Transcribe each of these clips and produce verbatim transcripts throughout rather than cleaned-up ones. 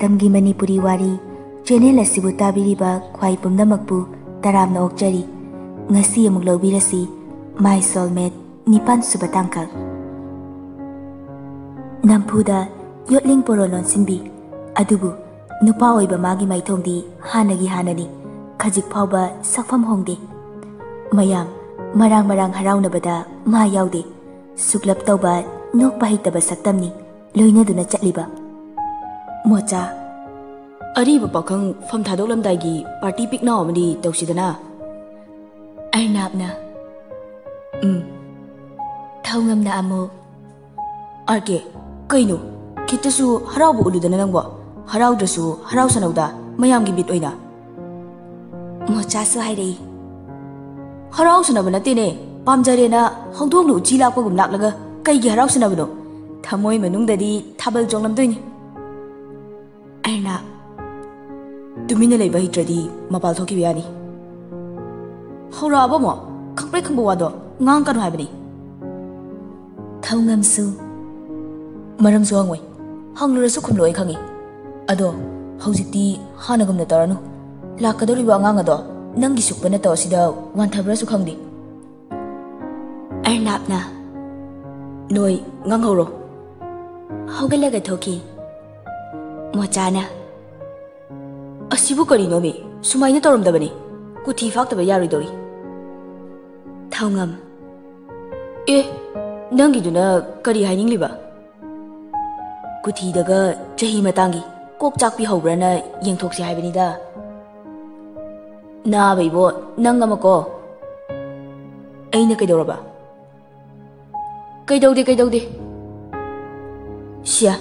ꯃꯇꯝꯒꯤ ꯃꯅꯤꯄꯨꯔꯤ ꯋꯥꯔꯤ ꯆꯦꯅꯦꯜ ꯑꯁꯤꯕꯨ ꯇꯥꯕꯤꯔꯤꯕ ꯈ꯭ꯋꯥꯏ ꯄꯨꯝꯅꯃꯛꯄꯨ ꯇꯔꯥꯝꯅ ꯑꯣꯛꯆꯔꯤ꯫ ꯉꯁꯤ ꯑꯃꯨꯛ ꯂꯧꯕꯤꯔꯁꯤ My Soulmate ꯅꯤꯄꯥꯟ ꯁꯨꯕ ꯇꯥꯡꯀꯛ꯫ ꯅꯝꯐꯨꯗ ꯌꯣꯠꯂꯤꯡ ꯄꯣꯔꯣ ꯂꯣꯟꯁꯤꯟꯕꯤ꯫ ꯑꯗꯨꯕꯨ ꯅꯨꯄꯥ ꯑꯣꯏꯕ ꯃꯥꯒꯤ ꯃꯥꯏꯊꯣꯡꯗꯤ ꯍꯥꯟꯅꯒꯤ ꯍꯥꯟꯅꯅꯤ꯫ ꯈꯖꯤꯛ ꯐꯥꯎꯕ ꯁꯛꯐꯝ ꯍꯣꯡꯗꯦ꯫ ꯃꯌꯥꯝ ꯃꯔꯥꯡ ꯃꯔꯥꯡ ꯍꯔꯥꯎꯅꯕꯗ ꯃꯥ ꯌꯥꯎꯗꯦ꯫ ꯁꯨꯛꯂꯞ ꯇꯧꯕ, ꯅꯣꯛꯄ ꯍꯩꯇꯕ ꯁꯛꯇꯝꯅꯤ ꯂꯣꯏꯅꯗꯨꯅ ꯆꯠꯂꯤꯕ꯫ ꯃꯣꯆꯥ, ꯑꯔꯤꯕ ꯄꯥꯈꯪ ꯐꯝ ꯊꯥꯗꯣꯛꯂꯝꯗꯥꯏꯒꯤ ꯄꯥꯔꯇꯤ ꯄꯤꯛꯅꯥꯎ ꯑꯃꯗꯤ ꯇꯧꯁꯤꯗꯅ꯫ ꯑꯔꯅꯥꯞꯅ, ꯎꯝ꯫ ꯊꯧꯉꯝꯅ ꯑꯃꯨꯛ, ꯑꯥꯔ ꯀꯦ, ꯀꯩꯅꯣ? ꯈꯤꯠꯇꯁꯨ ꯍꯔꯥꯎꯕ ꯎꯠꯂꯨꯗꯅ ꯅꯪꯕꯣ꯫ ꯍꯔꯥꯎꯗ꯭ꯔꯁꯨ ꯍꯔꯥꯎꯁꯅꯧꯗ, ꯃꯌꯥꯝꯒꯤ ꯕꯤꯠ ꯑꯣꯏꯅ꯫ ꯃꯣꯆꯥꯁꯨ ꯍꯥꯏꯔꯛꯏ꯫ ꯍꯔꯥꯎꯁꯅꯕ ꯅꯠꯇꯦꯅꯦ, ꯄꯥꯝꯖꯔꯦꯅ ꯍꯧꯗꯣꯡꯅ ꯎꯆꯤ ꯂꯥꯛꯄꯒꯨꯝ ꯂꯥꯛꯂꯒ ꯀꯩꯒꯤ ꯍꯔꯥꯎꯁꯅꯕꯅꯣ? ꯊꯃꯣꯏ ꯃꯅꯨꯡꯗꯗꯤ ꯊꯥꯕꯜ ꯆꯣꯡꯂꯝꯗꯣꯏꯅꯤ꯫ ꯑꯩꯅ, ꯇꯨꯃꯤꯟꯅ ꯂꯩꯕ ꯍꯩꯇ꯭ꯔꯗꯤ ꯃꯄꯥꯜ ꯊꯣꯛꯈꯤꯕ ꯌꯥꯅꯤ꯫ ꯍꯧꯔꯛꯑꯕ ꯑꯃꯨꯛ? ꯈꯪꯄ꯭ꯔꯦꯛ ꯈꯪꯕ ꯋꯥꯗꯣ ꯉꯥꯡꯀꯅꯨ ꯍꯥꯏꯕꯅꯤ꯫ ꯊꯧꯉꯝꯁꯨ, ꯃꯔꯝꯁꯨ ꯍꯪꯉꯣꯏ꯫ ꯍꯪꯂꯨꯔꯁꯨ ꯈꯨꯝꯂꯣꯏ ꯈꯪꯉꯤ꯫ ꯑꯗꯣ ꯍꯧꯖꯤꯛꯇꯤ ꯍꯥꯟꯅꯒꯨꯝꯅ ꯇꯧꯔꯅꯨ꯫ ꯂꯥꯛꯀꯗꯧꯔꯤꯕ ꯑꯉꯥꯡ ꯑꯗꯣ ꯅꯪꯒꯤ ꯁꯨꯛꯄ ꯅꯠꯇꯧ ꯑꯁꯤꯗ ꯋꯥꯟꯊꯕ꯭ꯔꯁꯨ ꯈꯪꯗꯦ꯫ ꯑꯔꯅꯥꯞꯅ, ꯅꯣꯏ ꯉꯥꯡꯍꯧꯔꯣ꯫ ꯍꯧꯒꯠꯂꯒ ꯊꯣꯛꯈꯤ꯫ ꯃꯣꯆꯥꯅ, ꯑꯁꯤꯕꯨ ꯀꯔꯤꯅꯣꯃꯤ? ꯁꯨꯃꯥꯏꯅ ꯇꯧꯔꯝꯗꯕꯅꯤ꯫ ꯀꯨꯊꯤ ꯐꯥꯛꯇꯕ ꯌꯥꯔꯣꯏꯗꯧꯔꯤ꯫ ꯊꯧꯉꯝ, ꯑꯦ, ꯅꯪꯒꯤꯗꯨꯅ ꯀꯔꯤ ꯍꯥꯏꯅꯤꯡꯂꯤꯕ? ꯀꯨꯊꯤꯗꯒ ꯆꯍꯤ ꯃꯇꯥꯡꯒꯤ ꯀꯣꯛ ꯆꯥꯛꯄꯤ ꯍꯧꯕ꯭ꯔꯅ ꯌꯦꯡꯊꯣꯛꯁꯤ ꯍꯥꯏꯕꯅꯤꯗ꯫ ꯅꯥꯕ ꯏꯕꯣ, ꯅꯪ ꯑꯃꯀꯣ꯫ ꯑꯩꯅ ꯀꯩꯗꯧꯔꯕ? ꯀꯩꯗꯧꯗꯦ, ꯀꯩꯗꯧꯗꯦ꯫ ꯁꯤꯌꯥ,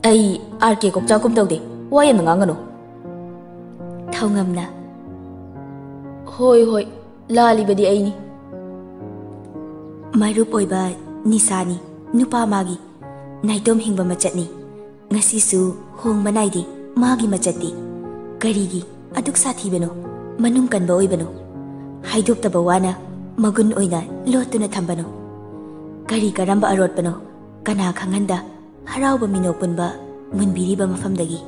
ꯑꯩ ꯑꯥꯔ ꯀꯦ ꯀꯣꯛꯆꯥꯛꯀꯨꯝ ꯇꯧꯗꯦ꯫ ꯋꯥ ꯌꯥꯝꯅ ꯉꯥꯡꯒꯅꯨ꯫ ꯊꯧꯉꯝꯅ, ꯍꯣꯏ, ꯍꯣꯏ, ꯂꯥꯜꯂꯤꯕꯗꯤ ꯑꯩꯅꯤ꯫ ꯃꯔꯨꯞ ꯑꯣꯏꯕ ꯅꯤꯁꯥꯅꯤ ꯅꯨꯄꯥ ꯃꯥꯒꯤ꯫ ꯅꯥꯏꯇꯣꯝ ꯍꯤꯡꯕ ꯃꯆꯠꯅꯤ꯫ ꯉꯁꯤꯁꯨ ꯍꯣꯡꯕ ꯅꯥꯏꯗꯦ ꯃꯥꯒꯤ ꯃꯆꯠꯇꯤ꯫ ꯀꯔꯤꯒꯤ ꯑꯗꯨꯛ ꯁꯥꯊꯤꯕꯅꯣ, ꯃꯅꯨꯡ ꯀꯟꯕ ꯑꯣꯏꯕꯅꯣ? ꯍꯥꯏꯗꯣꯛꯇꯕ ꯋꯥꯅ ꯃꯒꯨꯟ ꯑꯣꯏꯅ ꯂꯣꯠꯇꯨꯅ ꯊꯝꯕꯅꯣ? ꯀꯔꯤ ꯀꯔꯝꯕ ꯑꯔꯣꯠꯄꯅꯣ ꯀꯅꯥ ꯈꯪꯍꯟꯗ ꯍꯔꯥꯎꯕ ꯃꯤꯅꯣꯛ ꯄꯨꯟꯕ ꯃꯨꯟꯕꯤꯔꯤꯕ ꯃꯐꯝꯗꯒꯤ?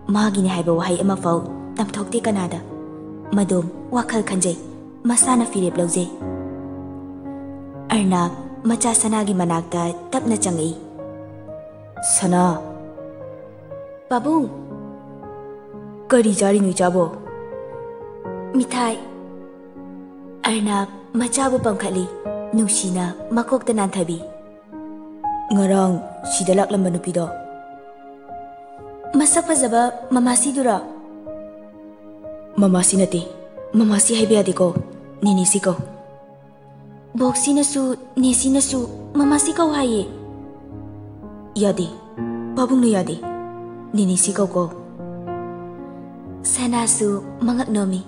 ꯃꯥꯒꯤꯅꯤ ꯍꯥꯏꯕ ꯋꯥꯍꯩ ꯑꯃꯐꯥꯎ ꯇꯝꯊꯣꯛꯇꯦ ꯀꯅꯥꯗ꯫ ꯃꯗꯣꯝ ꯋꯥꯈꯜ ꯈꯟꯖꯩ, ꯃꯁꯥꯅ ꯐꯤꯔꯦꯞ ꯂꯧꯖꯩ꯫ ꯑꯔꯅꯥꯕ ꯃꯆꯥ ꯁꯅꯥꯒꯤ ꯃꯅꯥꯛꯇ ꯇꯞꯅ ꯆꯪꯉꯛꯏ꯫ "ꯁꯅꯥ!" "ꯄꯥꯕꯨꯡ!" "ꯀꯔꯤ ꯆꯥꯔꯤꯅꯣ, ꯏꯆꯥꯕꯣ?" "ꯃꯤꯊꯥꯏ꯫" ꯑꯔꯅꯥꯕ ꯃꯆꯥꯕꯨ ꯄꯝꯈꯠꯂꯤ, ꯅꯨꯡꯁꯤꯅ ꯃꯀꯣꯛꯇ ꯅꯥꯟꯊꯕꯤ꯫ "ꯉꯔꯥꯡ ꯁꯤꯗ ꯂꯥꯛꯂꯝꯕ ꯅꯨꯄꯤꯗꯣ?" "ꯃꯁꯛ ꯐꯖꯕ ꯃꯃꯥꯁꯤꯗꯨꯔꯣ?" "ꯃꯃꯥꯁꯤ ꯅꯠꯇꯦ, ꯃꯃꯥꯁꯤ ꯍꯥꯏꯕ ꯌꯥꯗꯦꯀꯣ, ꯅꯦꯅꯦꯁꯤ ꯀꯧ꯫" "ꯕꯣꯛꯁꯤꯅꯁꯨ, ꯅꯦꯁꯤꯅꯁꯨ ꯃꯃꯥꯁꯤ ꯀꯧ ꯍꯥꯏꯌꯦ꯫" "ꯌꯥꯗꯦ, ꯄꯥꯕꯨꯡꯅ ꯌꯥꯗꯦ, ꯅꯦꯅꯦꯁꯤ ꯀꯧ ꯀꯣ꯫" ꯁꯅꯥꯁꯨ ꯃꯉꯛ ꯅꯣꯝꯃꯤ꯫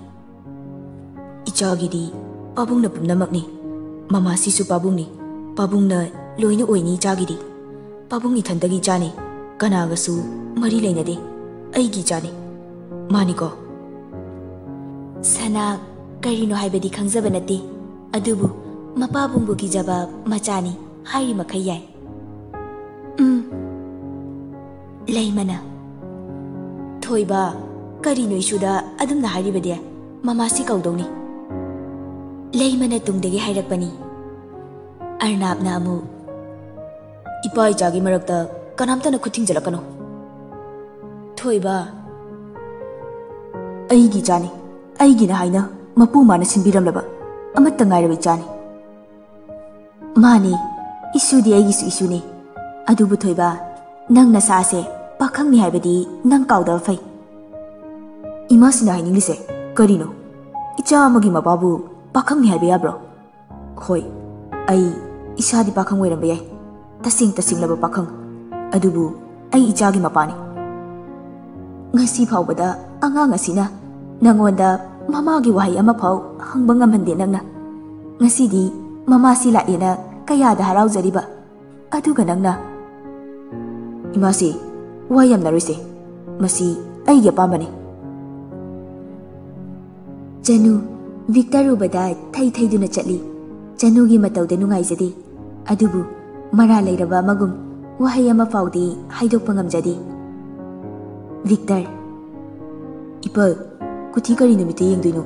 "ꯏꯆꯥꯒꯤꯗꯤ ꯄꯥꯕꯨꯡꯅ ꯄꯨꯝꯅꯃꯛꯅꯤ, ꯃꯃꯥꯁꯤꯁꯨ ꯄꯥꯕꯨꯡꯅꯤ, ꯄꯥꯕꯨꯡꯅ ꯂꯣꯏꯅ ꯑꯣꯏꯅꯤ ꯏꯆꯥꯒꯤꯗꯤ꯫ ꯄꯥꯕꯨꯡ ꯏꯊꯟꯇꯒꯤ ꯏꯆꯥꯅꯤ, ꯀꯅꯥꯒꯁꯨ ꯃꯔꯤ ꯂꯩꯅꯗꯦ, ꯑꯩꯒꯤ ꯏꯆꯥꯅꯤ꯫ ꯃꯥꯅꯤꯀꯣ?" ꯁꯅꯥ ꯀꯔꯤꯅꯣ ꯍꯥꯏꯕꯗꯤ ꯈꯪꯖꯕ ꯅꯠꯇꯦ, ꯑꯗꯨꯕꯨ ꯃꯄꯥꯕꯨꯡꯕꯨ ꯀꯤꯖꯕ ꯃꯆꯥꯅꯤ ꯍꯥꯏꯔꯤ ꯃꯈꯩ ꯌꯥꯏ꯫ "ꯎꯝ꯫" ꯂꯩꯃꯅ, "ꯊꯣꯏꯕ, ꯀꯔꯤꯅꯣ ꯏꯁꯨꯗ ꯑꯗꯨꯝꯅ ꯍꯥꯏꯔꯤꯕꯗꯤ? ꯃꯃꯥꯁꯤ ꯀꯧꯗꯧꯅꯤ꯫" ꯂꯩꯃꯅ ꯇꯨꯡꯗꯒꯤ ꯍꯥꯏꯔꯛꯄꯅꯤ꯫ ꯑꯔꯅꯥꯕꯅ ꯑꯃꯨꯛ, "ꯏꯄꯥ ꯏꯆꯥꯒꯤ ꯃꯔꯛꯇ ꯀꯅꯥꯝꯇꯅ ꯈꯨꯠ ꯊꯤꯡꯖꯤꯜꯂꯛꯀꯅꯨ꯫" "ꯊꯣꯏꯕ, ꯑꯩꯒꯤ ꯏꯆꯥꯅꯤ, ꯑꯩꯒꯤꯅ ꯍꯥꯏꯅ ꯃꯄꯨ ꯃꯥꯅ ꯁꯤꯟꯕꯤꯔꯝꯂꯕ ꯑꯃꯠꯇ ꯉꯥꯏꯔꯕ ꯏꯆꯥꯅꯤ꯫" "ꯃꯥꯅꯤ, ꯏꯁꯨꯗꯤ ꯑꯩꯒꯤꯁꯨ ꯏꯁꯨꯅꯤ꯫ ꯑꯗꯨꯕꯨ ꯊꯣꯏꯕ, ꯅꯪ ꯅꯁꯥꯁꯦ ꯄꯥꯈꯪꯅꯤ ꯍꯥꯏꯕꯗꯤ ꯅꯪ ꯀꯥꯎꯗꯕ ꯐꯩ꯫" "ꯏꯃꯥꯁꯤꯅ ꯍꯥꯏꯅꯤꯡꯂꯤꯁꯦ ꯀꯔꯤꯅꯣ? ꯏꯆꯥ ꯑꯃꯒꯤ ꯃꯄꯥꯕꯨ ꯄꯥꯈꯪꯅꯤ ꯍꯥꯏꯕ ꯌꯥꯕ꯭ꯔꯣ? ꯍꯣꯏ, ꯑꯩ ꯏꯁꯥꯗꯤ ꯄꯥꯈꯪ ꯑꯣꯏꯔꯝꯕ ꯌꯥꯏ, ꯇꯁꯦꯡ ꯇꯁꯦꯡꯂꯕ ꯄꯥꯈꯪ, ꯑꯗꯨꯕꯨ ꯑꯩ ꯏꯆꯥꯒꯤ ꯃꯄꯥꯅꯤ꯫ ꯉꯁꯤ ꯐꯥꯎꯕꯗ ꯑꯉꯥꯡ ꯑꯁꯤꯅ ꯅꯉꯣꯟꯗ ꯃꯃꯥꯒꯤ ꯋꯥꯍꯩ ꯑꯃꯐꯥꯎ ꯍꯪꯕ ꯉꯝꯍꯟꯗꯦ ꯅꯪꯅ꯫ ꯉꯁꯤꯗꯤ ꯃꯃꯥꯁꯤ ꯂꯥꯛꯑꯦꯅ ꯀꯌꯥꯗ ꯍꯔꯥꯎꯖꯔꯤꯕ, ꯑꯗꯨꯒ ꯅꯪꯅ꯫" "ꯏꯃꯥꯁꯤ, ꯋꯥ ꯌꯥꯝꯅꯔꯣꯏꯁꯦ, ꯃꯁꯤ ꯑꯩꯒꯤ ꯑꯄꯥꯝꯕꯅꯤ꯫" ꯆꯅꯨ ꯚꯤꯛꯇꯔ ꯎꯕꯗ ꯊꯩ ꯊꯩꯗꯨꯅ ꯆꯠꯂꯤ꯫ ꯆꯅꯨꯒꯤ ꯃꯇꯧꯗ ꯅꯨꯡꯉꯥꯏꯖꯗꯦ, ꯑꯗꯨꯕꯨ ꯃꯔꯥꯜ ꯂꯩꯔꯕ ꯑꯃꯒꯨꯝ ꯋꯥꯍꯩ ꯑꯃ ꯐꯥꯎꯗꯤ ꯍꯥꯏꯗꯣꯛꯄ ꯉꯝꯖꯗꯦ꯫ ꯚꯤꯛꯇꯔ, ꯏꯄꯜ, ꯀꯨꯊꯤ ꯀꯔꯤ ꯅꯨꯃꯤꯠꯇ ꯌꯦꯡꯗꯣꯏꯅꯣ?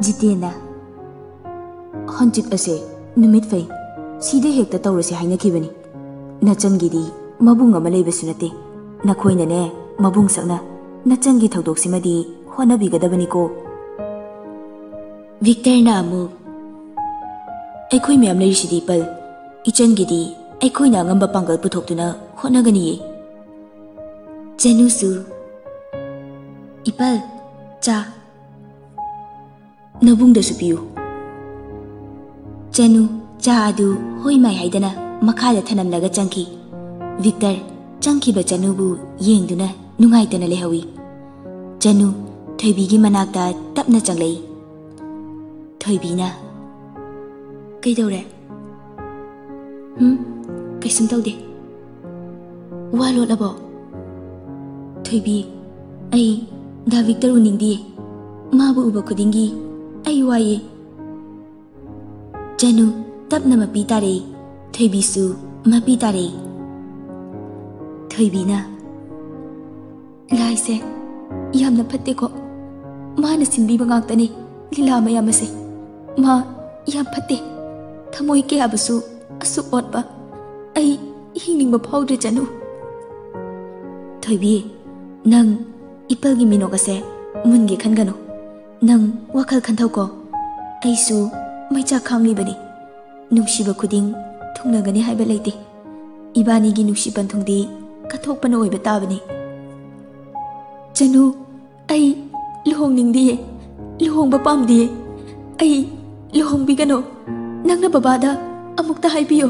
ꯖꯤꯇꯦꯟꯅ, ꯍꯪꯆꯤꯠ ꯑꯁꯦ ꯅꯨꯃꯤꯠ ꯐꯩ, ꯁꯤꯗ ꯍꯦꯛꯇ ꯇꯧꯔꯁꯦ ꯍꯥꯏꯅꯈꯤꯕꯅꯤ꯫ ꯅꯆꯟꯒꯤꯗꯤ ꯃꯕꯨꯡ ꯑꯃ ꯂꯩꯕꯁꯨ ꯅꯠꯇꯦ꯫ ꯅꯈꯣꯏꯅꯅꯦ, ꯃꯕꯨꯡ ꯁꯛꯅ ꯅꯆꯟꯒꯤ ꯊꯧꯗꯣꯛꯁꯤꯃꯗꯤ ꯍꯣꯠꯅꯕꯤꯒꯗꯕꯅꯤꯀꯣ꯫ ꯚꯤꯛꯇꯔꯅ ꯑꯃꯨꯛ, ꯑꯩꯈꯣꯏ ꯃꯌꯥꯝ ꯂꯩꯔꯤꯁꯤꯗꯤ ꯏꯄꯜ, ꯏꯆꯟꯒꯤꯗꯤ ꯑꯩꯈꯣꯏꯅ ꯑꯉꯝꯕ ꯄꯥꯡꯒꯜ ꯄꯨꯊꯣꯛꯇꯨꯅ ꯍꯣꯠꯅꯒꯅꯤꯌꯦ꯫ ꯆꯅꯨꯁꯨ, ꯏꯄꯜ, ꯆꯥ꯫ ꯅꯕꯨꯡꯗꯁꯨ ꯄꯤꯌꯨ꯫ ꯆꯅꯨ ꯆꯥ ꯑꯗꯨ ꯍꯣꯏ ꯃꯥꯏ ꯍꯥꯏꯗꯅ ꯃꯈꯥꯗ ꯊꯅꯝꯂꯒ ꯆꯪꯈꯤ꯫ ꯚꯤꯛꯇꯔ ꯆꯪꯈꯤꯕ ꯆꯅꯨꯕꯨ ꯌꯦꯡꯗꯨꯅ ꯅꯨꯡꯉꯥꯏꯇꯅ ꯂꯩꯍꯧꯏ꯫ ꯆꯅꯨ ꯊꯣꯏꯕꯤꯒꯤ ꯃꯅꯥꯛꯇ ꯇꯞꯅ ꯆꯪꯂꯛꯏ꯫ ꯊꯣꯏꯕꯤꯅ, "ꯀꯩꯗꯧꯔꯦ?" "ꯎꯝ, ꯀꯩꯁꯨꯝ ꯇꯧꯗꯦ꯫ ꯋꯥ ꯂꯣꯠꯂꯕꯣ?" "ꯊꯣꯏꯕꯤ, ꯑꯩ ꯗꯥ ꯚꯤꯛꯇꯔ ꯎꯅꯤꯡꯗꯤꯌꯦ꯫ ꯃꯥꯕꯨ ꯎꯕ ꯈꯨꯗꯤꯡꯒꯤ ꯑꯩ ꯋꯥꯏꯌꯦ꯫" ꯆꯅꯨ ꯇꯞꯅ ꯃꯄꯤ ꯇꯥꯔꯛꯏ꯫ ꯊꯣꯏꯕꯤꯁꯨ ꯃꯄꯤ ꯇꯥꯔꯛꯏ꯫ ꯊꯣꯏꯕꯤꯅ, "ꯂꯥꯏꯁꯦ ꯌꯥꯝꯅ ꯐꯠꯇꯦꯀꯣ꯫ ꯃꯥꯅ ꯁꯤꯟꯕꯤꯕ ꯉꯥꯛꯇꯅꯤ ꯂꯤꯂꯥ ꯃꯌꯥꯝ ꯑꯁꯦ꯫ ꯃꯥ ꯌꯥꯝ ꯐꯠꯇꯦ꯫ ꯊꯃꯣꯏ ꯀꯌꯥꯕꯨꯁꯨ ꯑꯁꯨꯛ ꯑꯣꯠꯄ ꯑꯩ ꯍꯤꯡꯅꯤꯡꯕ ꯐꯥꯎꯗ꯭ꯔꯦ, ꯆꯅꯨ꯫" "ꯊꯣꯏꯕꯤ, ꯅꯪ ꯏꯄꯜꯒꯤ ꯃꯤꯅꯣꯛ ꯑꯁꯦ ꯃꯨꯟꯒꯦ ꯈꯟꯒꯅꯨ꯫ ꯅꯪ ꯋꯥꯈꯜ ꯈꯟꯊꯧꯀꯣ꯫ ꯑꯩꯁꯨ ꯃꯩꯆꯥꯛ ꯈꯥꯡꯂꯤꯕꯅꯤ꯫ ꯅꯨꯡꯁꯤꯕ ꯈꯨꯗꯤꯡ ꯊꯨꯡꯅꯒꯅꯤ ꯍꯥꯏꯕ ꯂꯩꯇꯦ꯫ ꯏꯕꯥꯅꯤꯒꯤ ꯅꯨꯡꯁꯤ ꯄꯟꯊꯨꯡꯗꯤ ꯀꯠꯊꯣꯛꯄꯅ ꯑꯣꯏꯕ ꯇꯥꯕꯅꯤ꯫" "ꯆꯅꯨ, ꯑꯩ ꯂꯨꯍꯣꯡꯅꯤꯡꯗꯤꯌꯦ, ꯂꯨꯍꯣꯡꯕ ꯄꯥꯝꯗꯤꯌꯦ꯫ ꯑꯩ ꯂꯨꯍꯣꯡꯕꯤꯒꯅꯣ꯫ ꯅꯪꯅ ꯕꯕꯥꯗ ꯑꯃꯨꯛꯇ ꯍꯥꯏꯕꯤꯌꯣ꯫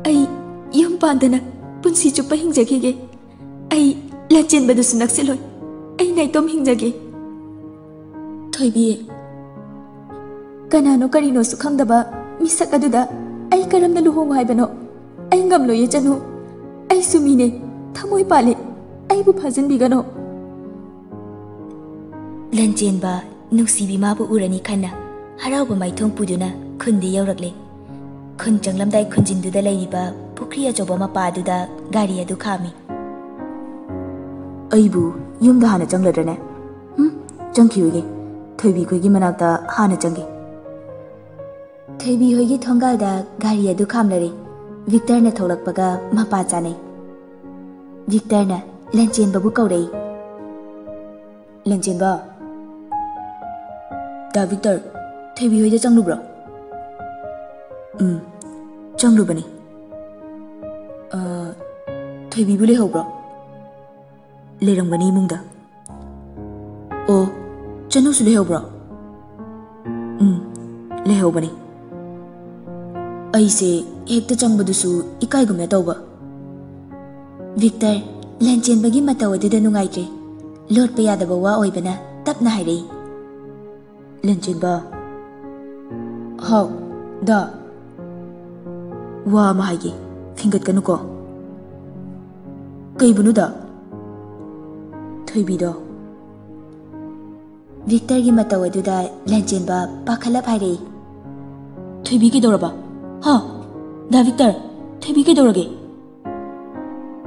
ꯑꯩ ꯌꯨꯝ ꯄꯥꯟꯗꯅ ꯄꯨꯟꯁꯤ ꯆꯨꯞꯄ ꯍꯤꯡꯖꯈꯤꯒꯦ꯫ ꯑꯩ ꯂꯥꯟꯆꯦꯟꯕꯗꯨꯁꯨ ꯅꯛꯁꯤꯜꯂꯣꯏ꯫ ꯑꯩ ꯅꯥꯏꯇꯣꯝ ꯍꯤꯡꯖꯒꯦ꯫" "ꯊꯣꯏꯕꯤ, ꯀꯅꯥꯅꯣ ꯀꯔꯤꯅꯣꯁꯨ ꯈꯪꯗꯕ ꯃꯤꯁꯛ ꯑꯗꯨꯗ ꯑꯩ ꯀꯔꯝꯅ ꯂꯨꯍꯣꯡꯉꯨ ꯍꯥꯏꯕꯅꯣ? ꯑꯩ ꯉꯝꯂꯣꯏꯌꯦ, ꯆꯅꯨ꯫ ꯑꯩꯁꯨ ꯃꯤꯅꯦ, ꯊꯃꯣꯏ ꯄꯥꯜꯂꯦ꯫ ꯑꯩꯕꯨ ꯐꯥꯖꯤꯟꯕꯤꯒꯅꯣ꯫" ꯂꯟꯆꯦꯟꯕ ꯅꯨꯡꯁꯤꯕꯤ ꯃꯥꯕꯨ ꯎꯔꯅꯤ ꯈꯟꯅ ꯍꯔꯥꯎꯕ ꯃꯥꯏꯊꯣꯡ ꯄꯨꯗꯨꯅ ꯈꯨꯟꯗ ꯌꯧꯔꯛꯂꯦ꯫ ꯈꯨꯟ ꯆꯪꯂꯝꯗꯥꯏ ꯈꯨꯟꯖꯤꯟꯗꯨꯗ ꯂꯩꯔꯤꯕ ꯄꯨꯈ꯭ꯔꯤ ꯑꯆꯧꯕ ꯃꯄꯥ ꯑꯗꯨꯗ ꯒꯥꯔꯤ ꯑꯗꯨ ꯈꯥꯝꯃꯤ꯫ ꯑꯩꯕꯨ ꯌꯨꯝꯗ ꯍꯥꯟꯅ ꯆꯪꯂꯗ꯭ꯔꯅꯦ? ꯎꯝ, ꯆꯪꯈꯤꯔꯣꯏꯒꯦ꯫ ꯊꯣꯏꯕꯤ ꯈꯣꯏꯒꯤ ꯃꯅꯥꯛꯇ ꯍꯥꯟꯅ ꯆꯪꯒꯦ꯫ ꯊꯣꯏꯕꯤ ꯍꯣꯏꯒꯤ ꯊꯣꯡꯒꯥꯜꯗ ꯒꯥꯔꯤ ꯑꯗꯨ ꯈꯥꯝꯂꯔꯦ꯫ ꯚꯤꯛꯇꯔꯅ ꯊꯣꯛꯂꯛꯄꯒ ꯃꯄꯥ ꯆꯥꯅꯩ꯫ ꯚꯤꯛꯇꯔꯅ ꯂꯟꯆꯦꯟꯕꯕꯨ ꯀꯧꯔꯛꯏ꯫ ꯂꯟꯆꯦꯟꯕ꯫ ꯗꯥ ꯚꯤꯛꯇꯔ, ꯊꯣꯏꯕꯤ ꯍꯣꯏꯗ ꯆꯪꯂꯨꯕ꯭ꯔꯣ? ꯎꯝ, ꯆꯪꯂꯨꯕꯅꯤ꯫ ꯑ, ꯊꯣꯏꯕꯤꯕꯨ ꯂꯩꯍꯧꯕ꯭ꯔꯣ? ꯂꯩꯔꯝꯒꯅꯤ ꯏꯃꯨꯡꯗ꯫ ꯑꯣ, ꯆꯅꯨꯁꯨ ꯂꯩꯍꯧꯕ꯭ꯔꯣ? ꯎꯝ, ꯂꯩꯍꯧꯕꯅꯤ꯫ ꯑꯩꯁꯦ ꯍꯦꯛꯇ ꯆꯪꯕꯗꯨꯁꯨ ꯏꯀꯥꯏꯒꯨꯝꯅ ꯇꯧꯕ꯫ ꯚꯤꯛꯇꯔ, ꯂꯟꯆꯦꯟꯕꯒꯤ ꯃꯇꯧ ꯑꯗꯨꯗ ꯅꯨꯡꯉꯥꯏꯇ꯭ꯔꯦ꯫ ꯂꯣꯠꯄ ꯌꯥꯗꯕ ꯋꯥ ꯑꯣꯏꯕꯅ ꯇꯞꯅ ꯍꯥꯏꯔꯛꯏ꯫ ꯂꯟꯆꯦꯟꯕ꯫ ꯍꯥꯎ, ꯗꯥ꯫ ꯋꯥ ꯑꯃ ꯍꯥꯏꯒꯦ, ꯐꯤꯡꯒꯠꯀꯅꯨꯀꯣ꯫ ꯀꯩꯕꯨꯅꯣ, ꯗꯥ? ꯊꯣꯏꯕꯤꯗꯣ꯫ ꯚꯤꯛꯇꯔꯒꯤ ꯃꯇꯧ ꯑꯗꯨꯗ ꯂꯟꯆꯦꯟꯕ ꯄꯥꯈꯠꯂꯞ ꯍꯥꯏꯔꯛꯏ꯫ ꯊꯣꯏꯕꯤ ꯀꯩꯗꯧꯔꯕ? ꯍꯥ? ꯗꯥ ꯚꯤꯛꯇꯔ, ꯊꯣꯏꯕꯤ ꯀꯩꯗꯧꯔꯒꯦ?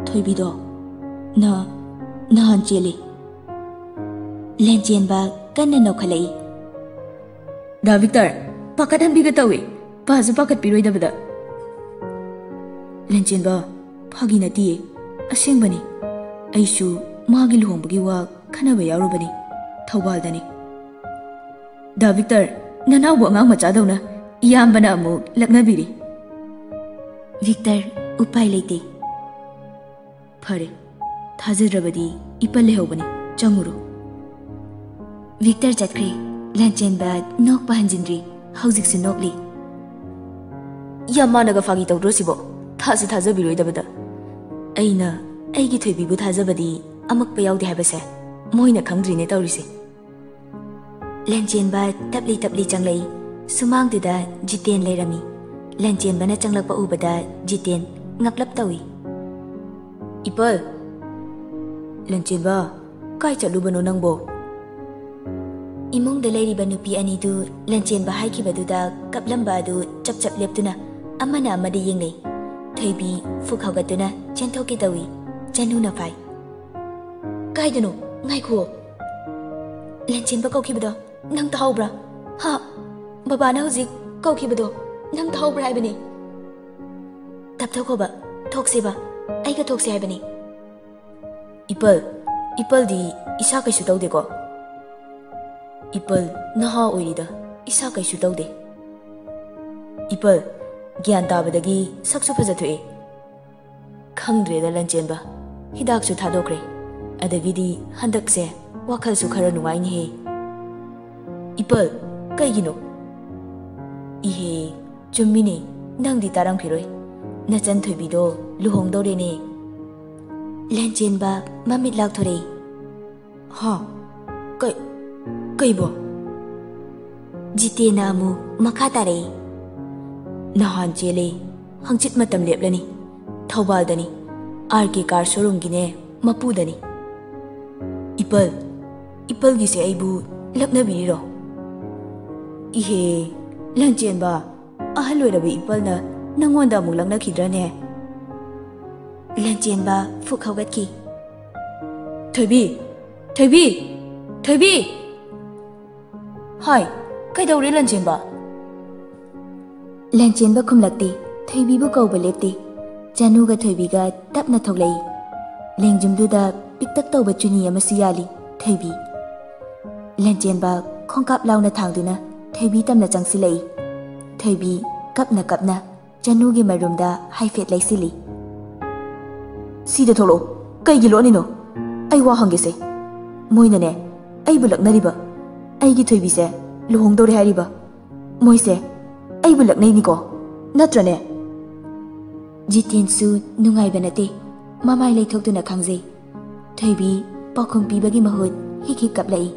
ꯊꯣꯏꯕꯤꯗꯣ ꯅ-, ꯅꯍꯥꯟ ꯆꯦꯜꯂꯤ꯫ ꯂꯟꯆꯦꯟꯕ ꯀꯟꯅ ꯅꯣꯛꯈꯠꯂꯛꯏ꯫ ꯗꯥ ꯚꯤꯛꯇꯔ, ꯄꯥꯈꯠꯍꯟꯕꯤꯒ ꯇꯧꯏ꯫ ꯄꯥꯁꯨ ꯄꯥꯈꯠꯄꯤꯔꯣꯏꯗꯕꯗ꯫ ꯂꯟꯆꯦꯟꯕ, ꯐꯥꯒꯤ ꯅꯠꯇꯤꯌꯦ, ꯑꯁꯦꯡꯕꯅꯤ꯫ ꯑꯩꯁꯨ ꯃꯥꯒꯤ ꯂꯨꯍꯣꯡꯕꯒꯤ ꯋꯥ ꯈꯟꯅꯕ ꯌꯥꯎꯔꯨꯕꯅꯤ, ꯊꯧꯕꯥꯜꯗꯅꯤ꯫ ꯗꯥ ꯚꯤꯛꯇꯔ, ꯅꯅꯥꯎꯕꯨ ꯑꯉꯥꯡ ꯃꯆꯥꯗꯧꯅ ꯏꯌꯥꯝꯕꯅ ꯑꯃꯨꯛ ꯂꯛꯅꯕꯤꯔꯤ꯫ ꯚꯤꯛꯇꯔ, ꯎꯄꯥꯏ ꯂꯩꯇꯦ꯫ ꯐꯔꯦ, ꯊꯥꯖꯗ꯭ꯔꯕꯗꯤ ꯏꯄꯜ ꯂꯩꯍꯧꯕꯅꯤ, ꯆꯪꯉꯨꯔꯣ꯫ ꯚꯤꯛꯇꯔ ꯆꯠꯈ꯭ꯔꯦ꯫ ꯂꯟꯆꯦꯟꯕ ꯅꯣꯛꯄ ꯍꯟꯖꯤꯟꯗ꯭ꯔꯤ, ꯍꯧꯖꯤꯛꯁꯨ ꯅꯣꯛꯂꯤ꯫ ꯌꯥꯝ ꯃꯥꯟꯅꯒ ꯐꯥꯒꯤ ꯇꯧꯗ꯭ꯔꯣ ꯁꯤꯕꯣ? ꯊꯥꯁꯨ ꯊꯥꯖꯕꯤꯔꯣꯏꯗꯕꯗ꯫ ꯑꯩꯅ ꯑꯩꯒꯤ ꯊꯣꯏꯕꯤꯕꯨ ꯊꯥꯖꯕꯗꯤ ꯑꯃꯛꯄ ꯌꯥꯎꯗꯦ ꯍꯥꯏꯕꯁꯦ ꯃꯣꯏꯅ ꯈꯪꯗ꯭ꯔꯤꯅꯦ ꯇꯧꯔꯤꯁꯦ꯫ ꯂꯟꯆꯦꯟꯕ ꯇꯞꯂꯤ ꯇꯞꯂꯤ ꯆꯪꯂꯛꯏ꯫ ꯁꯨꯃꯥꯡꯗꯨꯗ ꯖꯤꯇꯦꯟ ꯂꯩꯔꯝꯃꯤ꯫ ꯂꯟꯆꯦꯟꯕꯅ ꯆꯪꯂꯛꯄ ꯎꯕꯗ ꯖꯤꯇꯦꯟ ꯉꯛꯂꯞ ꯇꯧꯏ꯫ ꯏꯄꯜ! ꯂꯟꯆꯦꯟꯕ, ꯀꯥꯏ ꯆꯠꯂꯨꯕꯅꯣ ꯅꯪꯕꯣ? ꯏꯃꯨꯡꯗ ꯂꯩꯔꯤꯕ ꯅꯨꯄꯤ ꯑꯅꯤꯗꯨ ꯂꯟꯆꯦꯟꯕ ꯍꯥꯏꯈꯤꯕꯗꯨꯗ ꯀꯞꯂꯝꯕ ꯑꯗꯨ ꯆꯞ ꯆꯞ ꯂꯦꯞꯇꯨꯅ ꯑꯃꯅ ꯑꯃꯗ ꯌꯦꯡꯅꯩ꯫ ꯊꯣꯏꯕꯤ ꯐꯨꯛ ꯍꯧꯒꯠꯇꯨꯅ ꯆꯦꯟꯊꯣꯛꯀꯦ ꯇꯧꯏ꯫ ꯆꯅꯨꯅ ꯐꯥꯏ꯫ ꯀꯥꯏꯗꯅꯣ? ꯉꯥꯏꯈꯨꯑꯣ꯫ ꯂꯟꯆꯦꯟꯕ ꯀꯧꯈꯤꯕꯗꯣ ꯅꯪ ꯇꯥꯍꯧꯕ꯭ꯔꯥ? ꯍꯥ? ꯕꯕꯥꯅ ꯍꯧꯖꯤꯛ ꯀꯧꯈꯤꯕꯗꯣ ꯅꯪ ꯇꯥꯍꯧꯕ꯭ꯔꯥ ꯍꯥꯏꯕꯅꯤ? ꯇꯞꯊꯧꯈꯣꯕ, ꯊꯣꯛꯁꯦꯕ, ꯑꯩꯒ ꯊꯣꯛꯁꯦ ꯍꯥꯏꯕꯅꯤ꯫ ꯏꯄꯜ, ꯏꯄꯜꯗꯤ ꯏꯁꯥ ꯀꯩꯁꯨ ꯇꯧꯗꯦꯀꯣ? ꯏꯄꯜ ꯅꯍꯥ ꯑꯣꯏꯔꯤꯗ, ꯏꯁꯥ ꯀꯩꯁꯨ ꯇꯧꯗꯦ꯫ ꯏꯄꯜ, ꯒ꯭ꯌꯥꯟ ꯇꯥꯕꯗꯒꯤ ꯁꯛꯁꯨ ꯐꯖꯊꯣꯛꯑꯦ꯫ ꯈꯪꯗ꯭ꯔꯦꯗ ꯂꯟꯆꯦꯟꯕ, ꯍꯤꯗꯥꯛꯁꯨ ꯊꯥꯗꯣꯛꯈ꯭ꯔꯦ, ꯑꯗꯒꯤꯗꯤ ꯍꯟꯗꯛꯁꯦ ꯋꯥꯈꯜꯁꯨ ꯈꯔ ꯅꯨꯡꯉꯥꯏꯅꯦꯍꯦ꯫ ꯏꯄꯜ, ꯀꯩꯒꯤꯅꯣ? ꯏꯍꯦ, ꯆꯨꯝꯃꯤꯅꯦ, ꯅꯪꯗꯤ ꯇꯥꯔꯝꯈꯤꯔꯣꯏ, ꯅꯆꯟ ꯊꯣꯏꯕꯤꯗꯣ ꯂꯨꯍꯣꯡꯗꯧꯔꯦꯅꯦ꯫ ꯂꯟꯆꯦꯟꯕ ꯃꯃꯤꯠ ꯂꯥꯎꯊꯣꯔꯛꯏ꯫ ꯍꯥ? ꯀꯩ, ꯀꯩꯕꯣ? ꯖꯤꯇꯦꯟꯅ ꯑꯃꯨꯛ ꯃꯈꯥ ꯇꯥꯔꯛꯏ꯫ ꯅꯍꯥꯟ ꯆꯦꯜꯂꯦ, ꯍꯪꯆꯤꯠ ꯃꯇꯝ ꯂꯦꯞꯂꯅꯤ, ꯊꯧꯕꯥꯜꯗꯅꯤ, ꯑꯥꯔ ꯀꯦ ꯀꯥꯔ ꯁꯣꯔꯨꯝꯒꯤꯅꯦ, ꯃꯄꯨꯗꯅꯤ꯫ ꯏꯄꯜ, ꯏꯄꯜꯒꯤꯁꯦ ꯑꯩꯕꯨ ꯂꯛꯅꯕꯤꯔꯤꯔꯣ? ꯏꯍꯦ, ꯂꯟꯆꯦꯟꯕ, ꯑꯍꯜ ꯑꯣꯏꯔꯕ ꯏꯄꯜꯅ ꯅꯪꯉꯣꯟꯗ ꯑꯃꯨꯛ ꯂꯛꯅꯈꯤꯗ꯭ꯔꯅꯦ? ꯂꯟꯆꯦꯟꯕ ꯐꯨꯛ ꯍꯧꯒꯠꯈꯤ꯫ ꯊꯣꯏꯕꯤ! ꯊꯣꯏꯕꯤ! ꯊꯣꯏꯕꯤ! ꯍꯥꯏ, ꯀꯩꯗꯧꯔꯦ ꯂꯟꯆꯦꯟꯕ? ꯂꯟꯆꯦꯟꯕ ꯈꯨꯝꯂꯛꯇꯦ, ꯊꯣꯏꯕꯤꯕꯨ ꯀꯧꯕ ꯂꯦꯞꯇꯦ꯫ ꯆꯅꯨꯒ ꯊꯣꯏꯕꯤꯒ ꯇꯞꯅ ꯊꯣꯛꯂꯛꯏ꯫ ꯂꯦꯡꯖꯨꯝꯗꯨꯗ ꯄꯤꯛꯇꯛ ꯇꯧꯕ ꯆꯨꯅꯤ ꯑꯃꯁꯨ ꯌꯥꯜꯂꯤ ꯊꯣꯏꯕꯤ꯫ ꯂꯟꯆꯦꯟꯕ ꯈꯣꯡꯀꯥꯞ ꯂꯥꯎꯅ ꯊꯥꯡꯗꯨꯅ ꯊꯣꯏꯕꯤ ꯇꯝꯅ ꯆꯪꯁꯤꯜꯂꯛꯏ꯫ ꯊꯣꯏꯕꯤ ꯀꯞꯅ ꯀꯞꯅ ꯆꯅꯨꯒꯤ ꯃꯔꯨꯝꯗ ꯍꯥꯏꯐꯦꯠ ꯂꯩꯁꯤꯜꯂꯤ꯫ ꯁꯤꯗ ꯊꯣꯛꯂꯛꯑꯣ꯫ ꯀꯩꯒꯤ ꯂꯣꯠꯂꯤꯅꯣ? ꯑꯩ ꯋꯥ ꯍꯪꯒꯦꯁꯦ꯫ ꯃꯣꯏꯅꯅꯦ, ꯑꯩꯕꯨ ꯂꯛꯅꯔꯤꯕ꯫ ꯑꯩꯒꯤ ꯊꯣꯏꯕꯤꯁꯦ ꯂꯨꯍꯣꯡꯗꯧꯔꯦ ꯍꯥꯏꯔꯤꯕ꯫ ꯃꯣꯏꯁꯦ ꯑꯩꯕꯨ ꯂꯛꯅꯩꯅꯤꯀꯣ, ꯅꯠꯇ꯭ꯔꯅꯦ? ꯖꯤꯇꯦꯟꯁꯨ ꯅꯨꯡꯉꯥꯏꯕ ꯅꯠꯇꯦ, ꯃꯃꯥꯏ ꯂꯩꯊꯣꯛꯇꯨꯅ ꯈꯥꯡꯖꯩ꯫ ꯊꯣꯏꯕꯤ ꯄꯥꯎꯈꯨꯝ ꯄꯤꯕꯒꯤ ꯃꯍꯨꯠ ꯍꯤꯛ ꯍꯤꯛ ꯀꯞꯂꯛꯏ꯫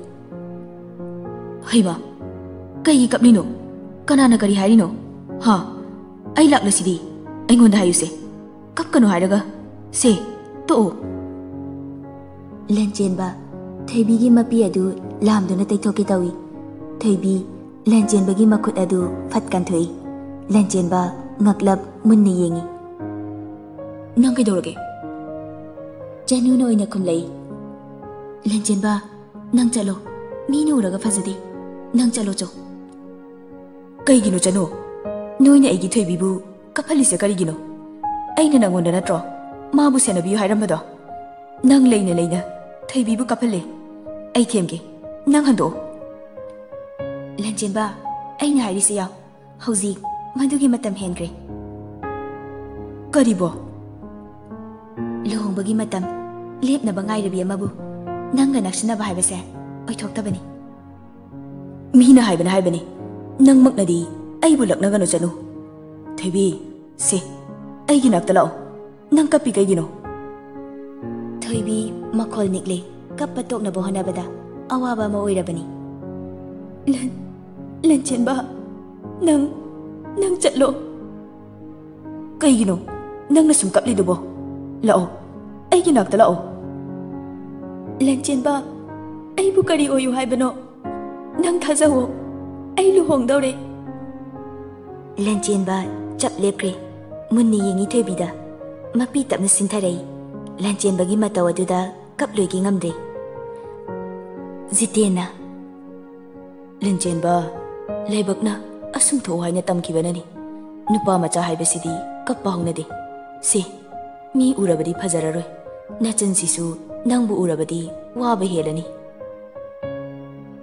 ꯍꯩꯃꯥ, ꯀꯩꯒꯤ ꯀꯞꯂꯤꯅꯣ? ꯀꯅꯥꯅ ꯀꯔꯤ ꯍꯥꯏꯔꯤꯅꯣ? ꯍꯥ? ꯑꯩ ꯂꯥꯛꯂꯁꯤꯗꯤ, ꯑꯩꯉꯣꯟꯗ ꯍꯥꯏꯌꯨꯁꯦ꯫ ꯀꯞꯀꯅꯨ ꯍꯥꯏꯔꯒ꯫ ꯁꯦ, ꯇꯣꯛꯑꯣ꯫ ꯂꯟꯆꯦꯟꯕ ꯊꯣꯏꯕꯤꯒꯤ ꯃꯄꯤ ꯑꯗꯨ ꯂꯥꯝꯗꯨꯅ ꯇꯩꯊꯣꯛꯀꯦ ꯇꯧꯏ꯫ ꯊꯣꯏꯕꯤ ꯂꯟꯆꯦꯟꯕꯒꯤ ꯃꯈꯨꯠ ꯑꯗꯨ ꯐꯠ ꯀꯟꯊꯣꯛꯏ꯫ ꯂꯟꯆꯦꯟꯕ ꯉꯛꯂꯞ ꯃꯨꯟꯅ ꯌꯦꯡꯏ꯫ ꯅꯪ ꯀꯩꯗꯧꯔꯒꯦ? ꯆꯅꯨꯅ ꯑꯣꯏꯅ ꯈꯨꯝꯂꯛꯏ꯫ ꯂꯦꯟꯆꯦꯟꯕ, ꯅꯪ ꯆꯠꯂꯣ꯫ ꯃꯤꯅ ꯎꯔꯒ ꯐꯖꯗꯦ꯫ ꯅꯪ ꯆꯠꯂꯣ ꯆꯣ꯫ ꯀꯩꯒꯤꯅꯣ ꯆꯅꯨ? ꯅꯣꯏꯅ ꯑꯩꯒꯤ ꯊꯣꯏꯕꯤꯕꯨ ꯀꯞꯍꯜꯂꯤꯁꯦ ꯀꯔꯤꯒꯤꯅꯣ? ꯑꯩꯅ ꯅꯪꯉꯣꯟꯗ ꯅꯠꯇ꯭ꯔꯣ ꯃꯥꯕꯨ ꯁꯦꯟꯅꯕꯤꯌꯨ ꯍꯥꯏꯔꯝꯕꯗꯣ? ꯅꯪ ꯂꯩꯅ ꯂꯩꯅ ꯊꯣꯏꯕꯤꯕꯨ ꯀꯞꯍꯜꯂꯦ꯫ ꯑꯩ ꯊꯦꯝꯒꯦ, ꯅꯪ ꯍꯟꯗꯣꯛꯑꯣ꯫ ꯂꯦꯟꯆꯦꯟꯕ, ꯑꯩꯅ ꯍꯥꯏꯔꯤꯁꯦ ꯌꯥꯎ꯫ ꯍꯧꯖꯤꯛ ꯃꯗꯨꯒꯤ ꯃꯇꯝ ꯍꯦꯟꯈ꯭ꯔꯦ꯫ ꯀꯔꯤꯕꯣ? ꯂꯨꯍꯣꯡꯕꯒꯤ ꯃꯇꯝ ꯂꯦꯞꯅꯕ ꯉꯥꯏꯔꯕꯤ ꯑꯃꯕꯨ ꯅꯪꯒ ꯅꯛꯁꯤꯟꯅꯕ ꯍꯥꯏꯕꯁꯦ ꯑꯣꯏꯊꯣꯛꯇꯕꯅꯤ꯫ ꯃꯤꯅ ꯍꯥꯏꯕꯅ ꯍꯥꯏꯕꯅꯤ, ꯅꯪꯃꯛꯅꯗꯤ ꯑꯩꯕꯨ ꯂꯛꯅꯒꯅꯨ ꯆꯅꯨ꯫ ꯊꯣꯏꯕꯤ, ꯁꯦ, ꯑꯩꯒꯤ ꯅꯥꯛꯇ ꯂꯥꯛꯑꯣ꯫ ꯅꯪ ꯀꯞꯄꯤ ꯀꯩꯒꯤꯅꯣ? ꯊꯣꯏꯕꯤ ꯃꯈꯣꯜ ꯅꯤꯛꯂꯦ꯫ ꯀꯞꯄ ꯇꯣꯛꯅꯕ ꯍꯣꯠꯅꯕꯗ ꯑꯋꯥꯕ ꯑꯃ ꯑꯣꯏꯔꯕꯅꯤ꯫ ꯂꯟ-, ꯂꯟꯆꯦꯟꯕ, ꯅꯪ, ꯅꯪ ꯆꯠꯂꯣ꯫ ꯀꯩꯒꯤꯅꯣ ꯅꯪꯅ ꯁꯨꯝ ꯀꯞꯂꯤꯗꯨꯕꯣ? ꯂꯥꯛꯑꯣ, ꯑꯩꯒꯤ ꯅꯥꯛꯇ ꯂꯥꯛꯑꯣ꯫ ꯂꯟꯆꯦꯟꯕ, ꯑꯩꯕꯨ ꯀꯔꯤ ꯑꯣꯏꯌꯨ ꯍꯥꯏꯕꯅꯣ? ꯅꯪ ꯊꯥꯖꯧꯋꯣ, ꯑꯩ ꯂꯨꯍꯣꯡꯗꯧꯔꯦ꯫ ꯂꯟꯆꯦꯟꯕ ꯆꯞ ꯂꯦꯞꯈ꯭ꯔꯦ꯫ ꯃꯨꯟꯅ ꯌꯦꯡꯉꯤ ꯊꯣꯏꯕꯤꯗ꯫ ꯃꯄꯤ ꯇꯞꯅ ꯁꯤꯟꯊꯔꯛꯏ꯫ ꯂꯟꯆꯦꯟꯕꯒꯤ ꯃꯇꯧ ꯑꯗꯨꯗ ꯀꯞꯂꯣꯏꯒꯦ ꯉꯝꯗ꯭ꯔꯦ꯫ ꯖꯤꯇꯦꯟꯅ, ꯂꯟꯆꯦꯟꯕ, ꯂꯥꯏꯕꯛꯅ ꯑꯁꯨꯝ ꯊꯣꯛꯎ ꯍꯥꯏꯅ ꯇꯝꯈꯤꯕꯅꯅꯤ꯫ ꯅꯨꯄꯥ ꯃꯆꯥ ꯍꯥꯏꯕꯁꯤꯗꯤ ꯀꯞꯄ ꯍꯧꯅꯗꯦ꯫ ꯁꯦ, ꯃꯤ ꯎꯔꯕꯗꯤ ꯐꯖꯔꯔꯣꯏ꯫ ꯅꯆꯟꯁꯤꯁꯨ ꯅꯪꯕꯨ ꯎꯔꯕꯗꯤ ꯋꯥꯕ ꯍꯦꯜꯂꯅꯤ꯫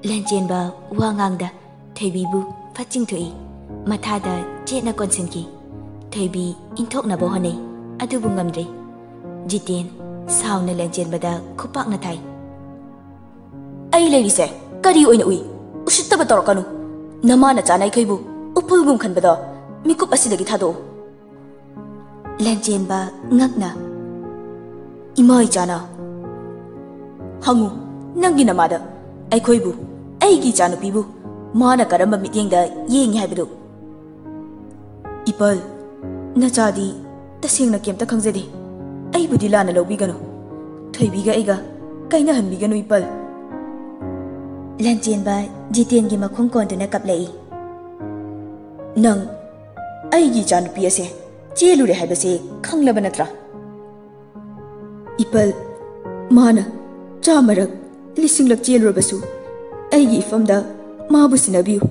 ꯂꯟꯆꯦꯟꯕ ꯋꯥ ꯉꯥꯡꯗ ꯊꯣꯏꯕꯤꯕꯨ ꯐꯠ ꯆꯤꯡꯊꯣꯛꯏ꯫ ꯃꯊꯥꯗ ꯆꯦꯠꯅ ꯀꯣꯟꯁꯤꯟꯈꯤ꯫ ꯊꯣꯏꯕꯤ ꯏꯟꯊꯣꯛꯅꯕ ꯍꯣꯠꯅꯩ, ꯑꯗꯨꯕꯨ ꯉꯝꯗ꯭ꯔꯦ꯫ ꯖꯤꯇꯦꯟ ꯁꯥꯎꯅ ꯂꯟꯆꯦꯟꯕꯗ ꯈꯨꯄꯥꯛꯅ ꯊꯥꯏ꯫ ꯑꯩ ꯂꯩꯔꯤꯁꯦ ꯀꯔꯤ ꯑꯣꯏꯅ ꯎꯏ? ꯎꯁꯤꯠꯇꯕ ꯇꯧꯔꯛꯀꯅꯨ꯫ ꯅꯃꯥ ꯅꯆꯥꯅ ꯑꯩꯈꯣꯏꯕꯨ ꯎꯐꯨꯜꯒꯨꯝ ꯈꯟꯕꯗꯣ ꯃꯤꯀꯨꯞ ꯑꯁꯤꯗꯒꯤ ꯊꯥꯗꯣꯛꯎ꯫ ꯂꯟꯆꯦꯟꯕ ꯉꯛꯅ, ꯏꯃꯥ ꯏꯆꯥꯅ ꯍꯪꯉꯨ, ꯅꯪꯒꯤ ꯅꯃꯥꯗ ꯑꯩꯈꯣꯏꯕꯨ, ꯑꯩꯒꯤ ꯏꯆꯥꯅꯨꯄꯤꯕꯨ ꯃꯥꯅ ꯀꯔꯝꯕ ꯃꯤꯠꯌꯦꯡꯗ ꯌꯦꯡꯉꯤ ꯍꯥꯏꯕꯗꯨ꯫ ꯏꯄꯜ, ꯅꯆꯥꯗꯤ ꯇꯁꯦꯡꯅ ꯀꯩꯝꯇ ꯈꯪꯖꯗꯦ꯫ ꯑꯩꯕꯨꯗꯤ ꯂꯥꯟꯅ ꯂꯧꯕꯤꯒꯅꯨ꯫ ꯊꯣꯏꯕꯤꯒ ꯑꯩꯒ ꯀꯥꯏꯅꯍꯟꯕꯤꯒꯅꯨ, ꯏꯄꯜ꯫ ꯂꯟꯆꯦꯟꯕ ꯖꯤꯇꯦꯟꯒꯤ ꯃꯈꯣꯡ ꯀꯣꯟꯗꯨꯅ ꯀꯞꯂꯛꯏ꯫ ꯅꯪ ꯑꯩꯒꯤ ꯏꯆꯥꯅꯨꯄꯤ ꯑꯁꯦ ꯆꯦꯜꯂꯨꯔꯦ ꯍꯥꯏꯕꯁꯦ ꯈꯪꯂꯕ ꯅꯠꯇ꯭ꯔꯥ? ꯏꯄꯜ, ꯃꯥꯅ ꯆꯥꯝꯃꯔꯛ, ꯂꯤꯁꯤꯡꯂꯛ ꯆꯦꯜꯂꯨꯔꯕꯁꯨ ꯑꯩꯒꯤ ꯏꯐꯝꯗ ꯃꯥꯕꯨ ꯁꯤꯟꯅꯕꯤꯌꯨ꯫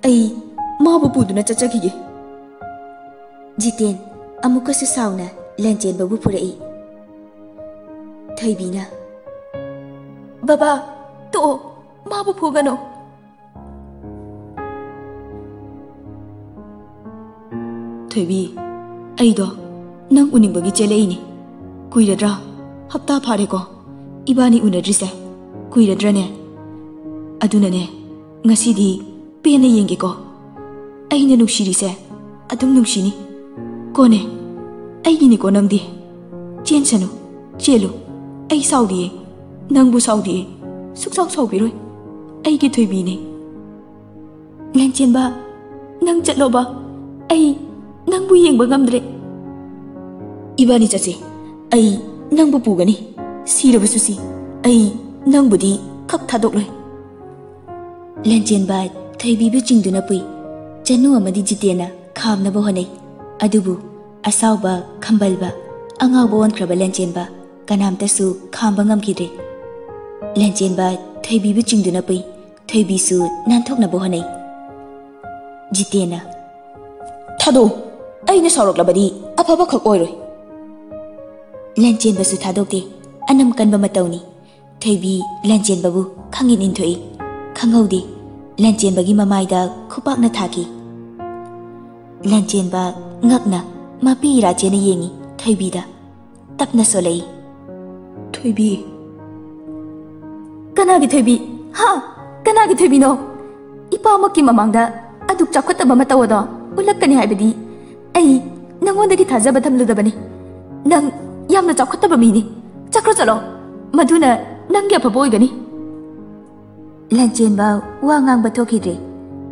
ꯑꯩ ꯃꯥꯕꯨ ꯄꯨꯗꯨꯅ ꯆꯠꯆꯈꯤꯒꯦ꯫ ꯖꯤꯇꯦꯟ ꯑꯃꯨꯛꯀꯁꯨ ꯁꯥꯎꯅ ꯂꯟꯆꯦꯟꯕꯕꯨ ꯐꯨꯔꯛꯏ꯫ ꯊꯣꯏꯕꯤꯅ, "ꯕꯕꯥ, ꯇꯣꯛꯑꯣ, ꯃꯥꯕꯨ ꯐꯨꯒꯅꯨ꯫" "ꯊꯣꯏꯕꯤ, ꯑꯩꯗꯣ ꯅꯪ ꯎꯅꯤꯡꯕꯒꯤ ꯆꯦꯜꯂꯛꯏꯅꯤ꯫ ꯀꯨꯏꯔꯗ꯭ꯔꯥ? ꯍꯞꯇꯥ ꯐꯥꯔꯦꯀꯣ ꯏꯕꯥꯅꯤ ꯎꯅꯗ꯭ꯔꯤꯁꯦ? ꯀꯨꯏꯔꯗ꯭ꯔꯅꯦ? ꯑꯗꯨꯅꯅꯦ, ꯉꯁꯤꯗꯤ ꯄꯦꯟꯅ ꯌꯦꯡꯒꯦꯀꯣ꯫ ꯑꯩꯅ ꯅꯨꯡꯁꯤꯔꯤꯁꯦ ꯑꯗꯨꯝ ꯅꯨꯡꯁꯤꯅꯤ꯫ ꯀꯣꯅꯦ, ꯑꯩꯒꯤꯅꯤꯀꯣ ꯅꯪꯗꯤ꯫ ꯆꯦꯟꯁꯅꯨ, ꯆꯦꯜꯂꯨ꯫ ꯑꯩ ꯁꯥꯎꯗꯤꯌꯦ, ꯅꯪꯕꯨ ꯁꯥꯎꯗꯤꯌꯦ, ꯁꯨꯛꯁꯥꯎ ꯁꯥꯎꯕꯤꯔꯣꯏ꯫ ꯑꯩꯒꯤ ꯊꯣꯏꯕꯤꯅꯦ꯫" "ꯂꯟꯆꯦꯟꯕ, ꯅꯪ ꯆꯠꯂꯣꯕ꯫ ꯑꯩ ꯅꯪꯕꯨ ꯌꯦꯡꯕ ꯉꯝꯗ꯭ꯔꯦ꯫" "ꯏꯕꯥꯅꯤ ꯆꯠꯁꯤ꯫ ꯑꯩ ꯅꯪꯕꯨ ꯄꯨꯒꯅꯤ꯫ ꯁꯤꯔꯕꯁꯨ ꯁꯤ, ꯑꯩ ꯅꯪꯕꯨꯗꯤ ꯈꯛ ꯊꯥꯗꯣꯛꯂꯣꯏ꯫" ꯂꯟꯆꯦꯟꯕ ꯊꯣꯏꯕꯤꯕꯨ ꯆꯤꯡꯗꯨꯅ ꯄꯨꯏ꯫ ꯆꯅꯨ ꯑꯃꯗꯤ ꯖꯤꯇꯦꯟꯅ ꯈꯥꯝꯅꯕ ꯍꯣꯠꯅꯩ꯫ ꯑꯗꯨꯕꯨ ꯑꯁꯥꯎꯕ, ꯈꯝꯕꯜꯕ, ꯑꯉꯥꯎꯕ ꯑꯣꯟꯈ꯭ꯔꯕ ꯂꯟꯆꯦꯟꯕ ꯀꯅꯥꯝꯇꯁꯨ ꯈꯥꯝꯕ ꯉꯝꯈꯤꯗ꯭ꯔꯦ꯫ ꯂꯟꯆꯦꯟꯕ ꯊꯣꯏꯕꯤꯕꯨ ꯆꯤꯡꯗꯨꯅ ꯄꯨꯏ꯫ ꯊꯣꯏꯕꯤꯁꯨ ꯅꯥꯟꯊꯣꯛꯅꯕ ꯍꯣꯠꯅꯩ꯫ ꯖꯤꯇꯦꯟꯅ, "ꯊꯥꯗꯣꯛꯎ꯫ ꯑꯩꯅ ꯁꯥꯎꯔꯛꯂꯕꯗꯤ ꯑꯐꯕ ꯈꯛ ꯑꯣꯏꯔꯣꯏ꯫" ꯂꯟꯆꯦꯟꯕꯁꯨ ꯊꯥꯗꯣꯛꯇꯦ꯫ ꯑꯅꯝ ꯀꯟꯕ ꯃꯇꯧꯅꯤ꯫ ꯊꯣꯏꯕꯤ ꯂꯟꯆꯦꯟꯕꯕꯨ ꯈꯪꯏꯟ ꯏꯟꯊꯣꯛꯏ꯫ ꯈꯪꯍꯧꯗꯦ, ꯂꯟꯆꯦꯟꯕꯒꯤ ꯃꯃꯥꯏꯗ ꯈꯨꯄꯥꯛꯅ ꯊꯥꯈꯤ꯫ ꯂꯟꯆꯦꯟꯕ ꯉꯛꯅ ꯃꯄꯤ ꯏꯔꯥ ꯆꯦꯠꯅ ꯌꯦꯡꯏ ꯊꯣꯏꯕꯤꯗ꯫ ꯇꯞꯅ ꯁꯣꯜꯂꯛꯏ꯫ "ꯊꯣꯏꯕꯤ꯫" "ꯀꯅꯥꯒꯤ ꯊꯣꯏꯕꯤ? ꯍꯥ? ꯀꯅꯥꯒꯤ ꯊꯣꯏꯕꯤꯅꯣ? ꯏꯄꯥꯃꯛꯀꯤ ꯃꯃꯥꯡꯗ ꯑꯗꯨꯛ ꯆꯥꯎꯈꯠꯇꯕ ꯃꯇꯧ ꯑꯗꯣ ꯎꯠꯂꯛꯀꯅꯤ ꯍꯥꯏꯕꯗꯤ ꯑꯩ ꯅꯪꯉꯣꯟꯗꯒꯤ ꯊꯥꯖꯕ ꯊꯝꯂꯨꯗꯕꯅꯤ꯫ ꯅꯪ ꯌꯥꯝꯅ ꯆꯥꯎꯈꯠꯇꯕ ꯃꯤꯅꯤ꯫ ꯆꯠꯈ꯭ꯔꯣ ꯆꯠꯂꯣ꯫ ꯃꯗꯨꯅ ꯅꯪꯒꯤ ꯑꯐꯕ ꯑꯣꯏꯒꯅꯤ꯫" ꯂꯟꯆꯦꯟꯕ ꯋꯥ ꯉꯥꯡꯕ ꯊꯣꯛꯈꯤꯗ꯭ꯔꯦ꯫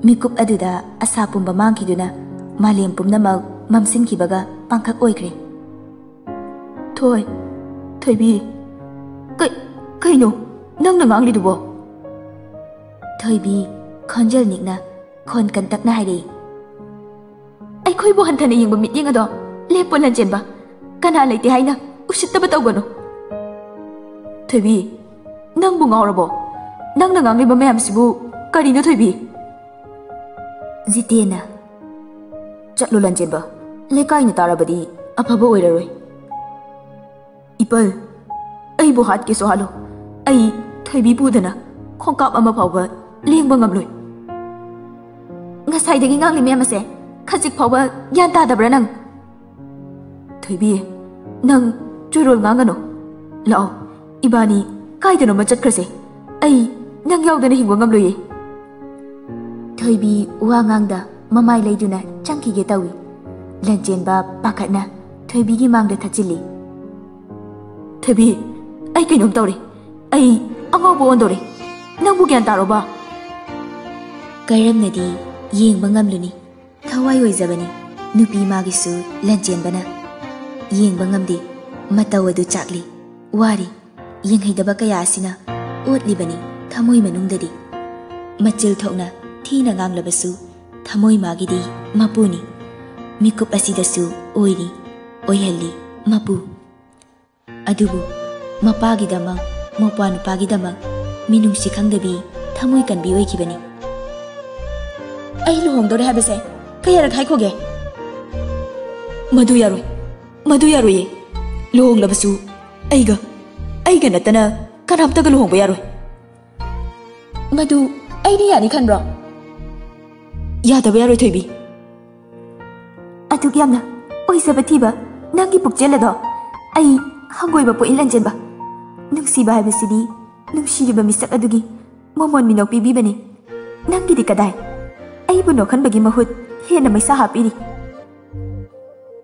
ꯃꯤꯀꯨꯞ ꯑꯗꯨꯗ ꯑꯁꯥ ꯄꯨꯝꯕ ꯃꯥꯡꯈꯤꯗꯨꯅ ꯃꯥꯂꯦꯝ ꯄꯨꯝꯅꯃꯛ ꯃꯝꯁꯤꯟꯈꯤꯕꯒ ꯄꯥꯡꯈꯛ ꯑꯣꯏꯈ꯭ꯔꯦ꯫ "ꯊꯣꯏ, ꯊꯣꯏꯕꯤ, ꯀꯩ-, ꯀꯩꯅꯣ ꯅꯪꯅ ꯉꯥꯡꯂꯤꯗꯨꯕꯣ?" ꯊꯣꯏꯕꯤ ꯈꯣꯟꯖꯦꯜ ꯅꯤꯛꯅ ꯈꯣꯟ ꯀꯟꯇꯛꯅ ꯍꯥꯏꯔꯛꯏ꯫ "ꯑꯩꯈꯣꯏꯕꯨ ꯍꯟꯊꯅ ꯌꯦꯡꯕ ꯃꯤꯠꯌꯦꯡ ꯑꯗꯣ ꯂꯦꯞꯄꯣ ꯂꯟꯆꯦꯟꯕ꯫ ꯀꯅꯥ ꯂꯩꯇꯦ ꯍꯥꯏꯅ ꯎꯁꯤꯠꯇꯕ ꯇꯧꯒꯅꯨ꯫" "ꯊꯣꯏꯕꯤ, ꯅꯪꯕꯨ ꯉꯥꯎꯔꯕꯣ? ꯅꯪꯅ ꯉꯥꯡꯂꯤꯕ ꯃꯌꯥꯝꯁꯤꯕꯨ ꯀꯔꯤꯅꯣ, ꯊꯣꯏꯕꯤ? ꯖꯤꯇꯦꯟꯅ, "ꯆꯠꯂꯣ ꯂꯟꯆꯦꯟꯕ, ꯂꯩꯀꯥꯏꯅ ꯇꯥꯔꯕꯗꯤ ꯑꯐꯕ ꯑꯣꯏꯔꯔꯣꯏ꯫ ꯏꯄꯜ, ꯑꯩꯕꯨ ꯍꯥꯠꯀꯦꯁꯨ ꯍꯥꯠꯂꯣ, ꯑꯩ ꯊꯣꯏꯕꯤ ꯄꯨꯗꯅ ꯈꯣꯡꯀꯥꯞ ꯑꯃ ꯐꯥꯎꯕ ꯂꯦꯡꯕ ꯉꯝꯂꯣꯏ꯫ ꯉꯁꯥꯏꯗꯒꯤ ꯉꯥꯡꯂꯤ ꯃꯌꯥꯝ ꯑꯁꯦ ꯈꯖꯤꯛ ꯐꯥꯎꯕ ꯒ꯭ꯌꯥꯟ ꯇꯥꯗꯕ꯭ꯔꯥ ꯅꯪ?" "ꯊꯣꯏꯕꯤ, ꯅꯪ ꯆꯣꯏꯔꯣꯜ ꯉꯥꯡꯒꯅꯨ꯫ ꯂꯥꯛꯑꯣ, ꯏꯕꯥꯅꯤ ꯀꯥꯏꯗꯅꯣꯃ ꯆꯠꯈ꯭ꯔꯁꯦ꯫ ꯑꯩ ꯅꯪ ꯌꯥꯎꯗꯅ ꯍꯤꯡꯕ ꯉꯝꯂꯣꯏꯌꯦ꯫" ꯊꯣꯏꯕꯤ ꯋꯥ ꯉꯥꯡꯗ ꯃꯃꯥꯏ ꯂꯩꯗꯨꯅ ꯆꯪꯈꯤꯒꯦ ꯇꯧꯏ꯫ ꯂꯟꯆꯦꯟꯕ ꯄꯥꯈꯠꯅ ꯊꯣꯏꯕꯤꯒꯤ ꯃꯥꯡꯗ ꯊꯠꯆꯤꯜꯂꯤ꯫ "ꯊꯣꯏꯕꯤ, ꯑꯩ ꯀꯩꯅꯣꯝ ꯇꯧꯔꯦ꯫ ꯑꯩ ꯑꯉꯥꯎꯕ ꯑꯣꯟꯗꯧꯔꯦ꯫ ꯅꯪꯕꯨ ꯒ꯭ꯌꯥꯟ ꯇꯥꯔꯣꯕ?" ꯀꯔꯝꯅꯗꯤ ꯌꯦꯡꯕ ꯉꯝꯂꯨꯅꯤ? ꯊꯋꯥꯏ ꯑꯣꯏꯖꯕꯅꯤ ꯅꯨꯄꯤ ꯃꯥꯒꯤꯁꯨ ꯂꯟꯆꯦꯟꯕꯅ꯫ ꯌꯦꯡꯕ ꯉꯝꯗꯦ꯫ ꯃꯇꯧ ꯑꯗꯨ ꯆꯥꯛꯂꯤ, ꯋꯥꯔꯤ꯫ ꯌꯦꯡꯍꯩꯗꯕ ꯀꯌꯥ ꯑꯁꯤꯅ ꯑꯣꯠꯂꯤꯕꯅꯤ ꯊꯃꯣꯏ ꯃꯅꯨꯡꯗꯗꯤ꯫ ꯃꯆꯤꯜ ꯊꯣꯛꯅ ꯊꯤꯅ ꯉꯥꯡꯂꯕꯁꯨ ꯊꯃꯣꯏ ꯃꯥꯒꯤꯗꯤ ꯃꯄꯨꯅꯤ꯫ ꯃꯤꯀꯨꯞ ꯑꯁꯤꯗꯁꯨ ꯑꯣꯏꯔꯤ, ꯑꯣꯏꯍꯜꯂꯤ ꯃꯄꯨ꯫ ꯑꯗꯨꯕꯨ ꯃꯄꯥꯒꯤꯗꯃꯛ, ꯃꯧꯄ꯭ꯋꯥ ꯅꯨꯄꯥꯒꯤꯗꯃꯛ ꯃꯤꯅꯨꯡꯁꯤ ꯈꯪꯗꯕꯤ, ꯊꯃꯣꯏ ꯀꯟꯕꯤ ꯑꯣꯏꯈꯤꯕꯅꯤ꯫ "ꯑꯩ ꯂꯨꯍꯣꯡꯗꯧꯔꯦ ꯍꯥꯏꯕꯁꯦ ꯀꯌꯥꯔꯛ ꯍꯥꯏꯈꯣꯒꯦ?" "ꯃꯗꯨ ꯌꯥꯔꯣꯏ, ꯃꯗꯨ ꯌꯥꯔꯣꯏꯌꯦ꯫ ꯂꯨꯍꯣꯡꯂꯕꯁꯨ ꯑꯩꯒ, ꯑꯩꯒ ꯅꯠꯇꯅ ꯀꯅꯥꯝꯇꯒ ꯂꯨꯍꯣꯡꯕ ꯌꯥꯔꯣꯏ꯫" "ꯃꯗꯨ ꯑꯩꯅ ꯌꯥꯅꯤ ꯈꯟꯕ꯭ꯔꯣ?" "ꯌꯥꯗꯕ ꯌꯥꯔꯣꯏ, ꯊꯣꯏꯕꯤ꯫" "ꯑꯗꯨꯛ ꯌꯥꯝꯅ ꯑꯣꯏꯖꯕ ꯊꯤꯕ ꯅꯪꯒꯤ ꯄꯨꯛꯆꯦꯜ ꯑꯗꯣ ꯑꯩ ꯍꯪꯒꯣꯏꯕ ꯄꯣꯛꯏ, ꯂꯟꯆꯦꯟꯕ꯫ ꯅꯨꯡꯁꯤꯕ ꯍꯥꯏꯕꯁꯤꯗꯤ ꯅꯨꯡꯁꯤꯔꯤꯕ ꯃꯤꯁꯛ ꯑꯗꯨꯒꯤ ꯃꯃꯣꯟ ꯃꯤꯅꯣꯛ ꯄꯤꯕꯤꯕꯅꯤ꯫ ꯅꯪꯒꯤꯗꯤ ꯀꯗꯥꯏ? ꯑꯩꯕꯨ ꯅꯣꯛꯍꯟꯕꯒꯤ ꯃꯍꯨꯠ ꯍꯦꯟꯅ ꯃꯩꯁꯥ ꯍꯥꯞꯄꯤꯔꯤ꯫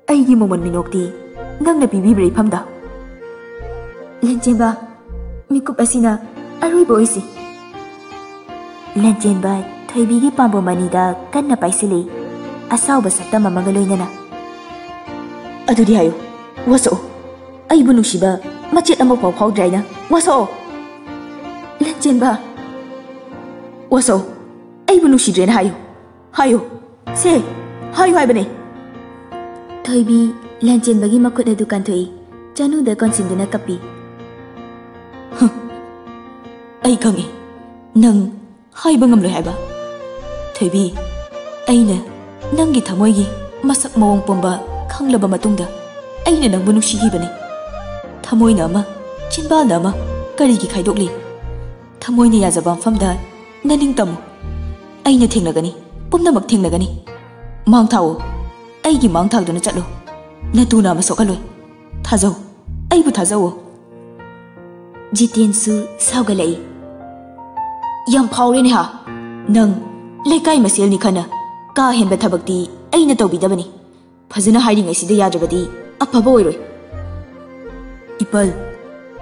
ꯑꯩꯒꯤ ꯃꯃꯣꯟ ꯃꯤꯅꯣꯛꯇꯤ ꯅꯪꯅ ꯄꯤꯕꯤꯕ꯭ꯔꯥ ꯏꯐꯝꯗ?" "ꯂꯟꯆꯦꯟꯕ, ꯃꯤꯀꯨꯞ ꯑꯁꯤꯅ ꯑꯔꯣꯏꯕ ꯑꯣꯏꯁꯤ꯫" ꯂꯟꯆꯦꯟꯕ ꯊꯣꯏꯕꯤꯒꯤ ꯄꯥꯝꯕꯣꯝ ꯑꯅꯤꯗ ꯀꯟꯅ ꯄꯥꯏꯁꯤꯜꯂꯤ, ꯑꯁꯥꯎꯕ ꯁꯛꯇꯝ ꯑꯃꯒ ꯂꯣꯏꯅꯅ꯫ "ꯑꯗꯨꯗꯤ ꯍꯥꯏꯌꯨ, ꯋꯥꯁꯛꯑꯣ꯫ ꯑꯩꯕꯨ ꯅꯨꯡꯁꯤꯕ ꯃꯆꯦꯠ ꯑꯃꯐꯥꯎ ꯐꯥꯎꯗ꯭ꯔꯦ ꯍꯥꯏꯅ ꯋꯥꯁꯛꯑꯣ꯫" "ꯂꯟꯆꯦꯟꯕ!" "ꯋꯥꯁꯛꯑꯣ, ꯑꯩꯕꯨ ꯅꯨꯡꯁꯤꯗ꯭ꯔꯦꯅ ꯍꯥꯏꯌꯨ, ꯍꯥꯏꯌꯨ꯫ ꯁꯦ, ꯍꯥꯏꯌꯨ ꯍꯥꯏꯕꯅꯦ꯫" ꯊꯣꯏꯕꯤ ꯂꯟꯆꯦꯟꯕꯒꯤ ꯃꯈꯨꯠ ꯑꯗꯨ ꯀꯟꯊꯣꯛꯏ, ꯆꯅꯨꯗ ꯀꯣꯟꯁꯤꯟꯗꯨꯅ ꯀꯞꯄꯤ꯫ "ꯍ, ꯈꯪꯏ, ꯅꯪ ꯍꯥꯏꯕ ꯉꯝꯂꯣꯏ ꯍꯥꯏꯕ꯫ ꯊꯣꯏꯕꯤ, ꯑꯩꯅ ꯅꯪꯒꯤ ꯊꯃꯣꯏꯒꯤ ꯃꯁꯛ ꯃꯑꯣꯡ ꯄꯨꯝꯕ ꯈꯪꯂꯕ ꯃꯇꯨꯡꯗ, ꯑꯩꯅ ꯅꯪꯕꯨ ꯅꯨꯡꯁꯤꯈꯤꯕꯅꯤ꯫ ꯊꯃꯣꯏꯅ ꯑꯃ, ꯆꯤꯟꯕꯥꯜꯅ ꯑꯃ, ꯀꯔꯤꯒꯤ ꯈꯥꯏꯗꯣꯛꯂꯤ? ꯊꯃꯣꯏꯅ ꯌꯥꯖꯕ ꯃꯐꯝꯗ ꯅꯅꯤꯡ ꯇꯝꯃꯨ꯫ ꯑꯩꯅ ꯊꯦꯡꯅꯒꯅꯤ, ꯄꯨꯝꯅꯃꯛ ꯊꯦꯡꯅꯒꯅꯤ꯫ ꯃꯥꯡ ꯊꯥꯛꯎ, ꯑꯩꯒꯤ ꯃꯥꯡ ꯊꯥꯛꯇꯨꯅ ꯆꯠꯂꯨ꯫ ꯅꯇꯨꯅ ꯑꯃ ꯁꯣꯛꯍꯜꯂꯣꯏ꯫ ꯊꯥꯖꯧ, ꯑꯩꯕꯨ ꯊꯥꯖꯧꯑꯣ꯫ ꯖꯤꯇꯦꯟꯁꯨ ꯁꯥꯎꯒꯠꯂꯛꯏ꯫ ꯌꯥꯝ ꯐꯥꯎꯔꯦꯅꯦ ꯍꯥ? ꯅꯪ ꯂꯩꯀꯥꯏ ꯃꯁꯦꯜꯅꯤ ꯈꯟꯅ ꯀꯥ ꯍꯦꯟꯕ ꯊꯕꯛꯇꯤ ꯑꯩꯅ ꯇꯧꯕꯤꯗꯕꯅꯤ꯫ ꯐꯖꯅ ꯍꯥꯏꯔꯤꯉꯩꯁꯤꯗ ꯌꯥꯗ꯭ꯔꯕꯗꯤ ꯑꯐꯕ ꯑꯣꯏꯔꯣꯏ꯫ ꯏꯄꯜ,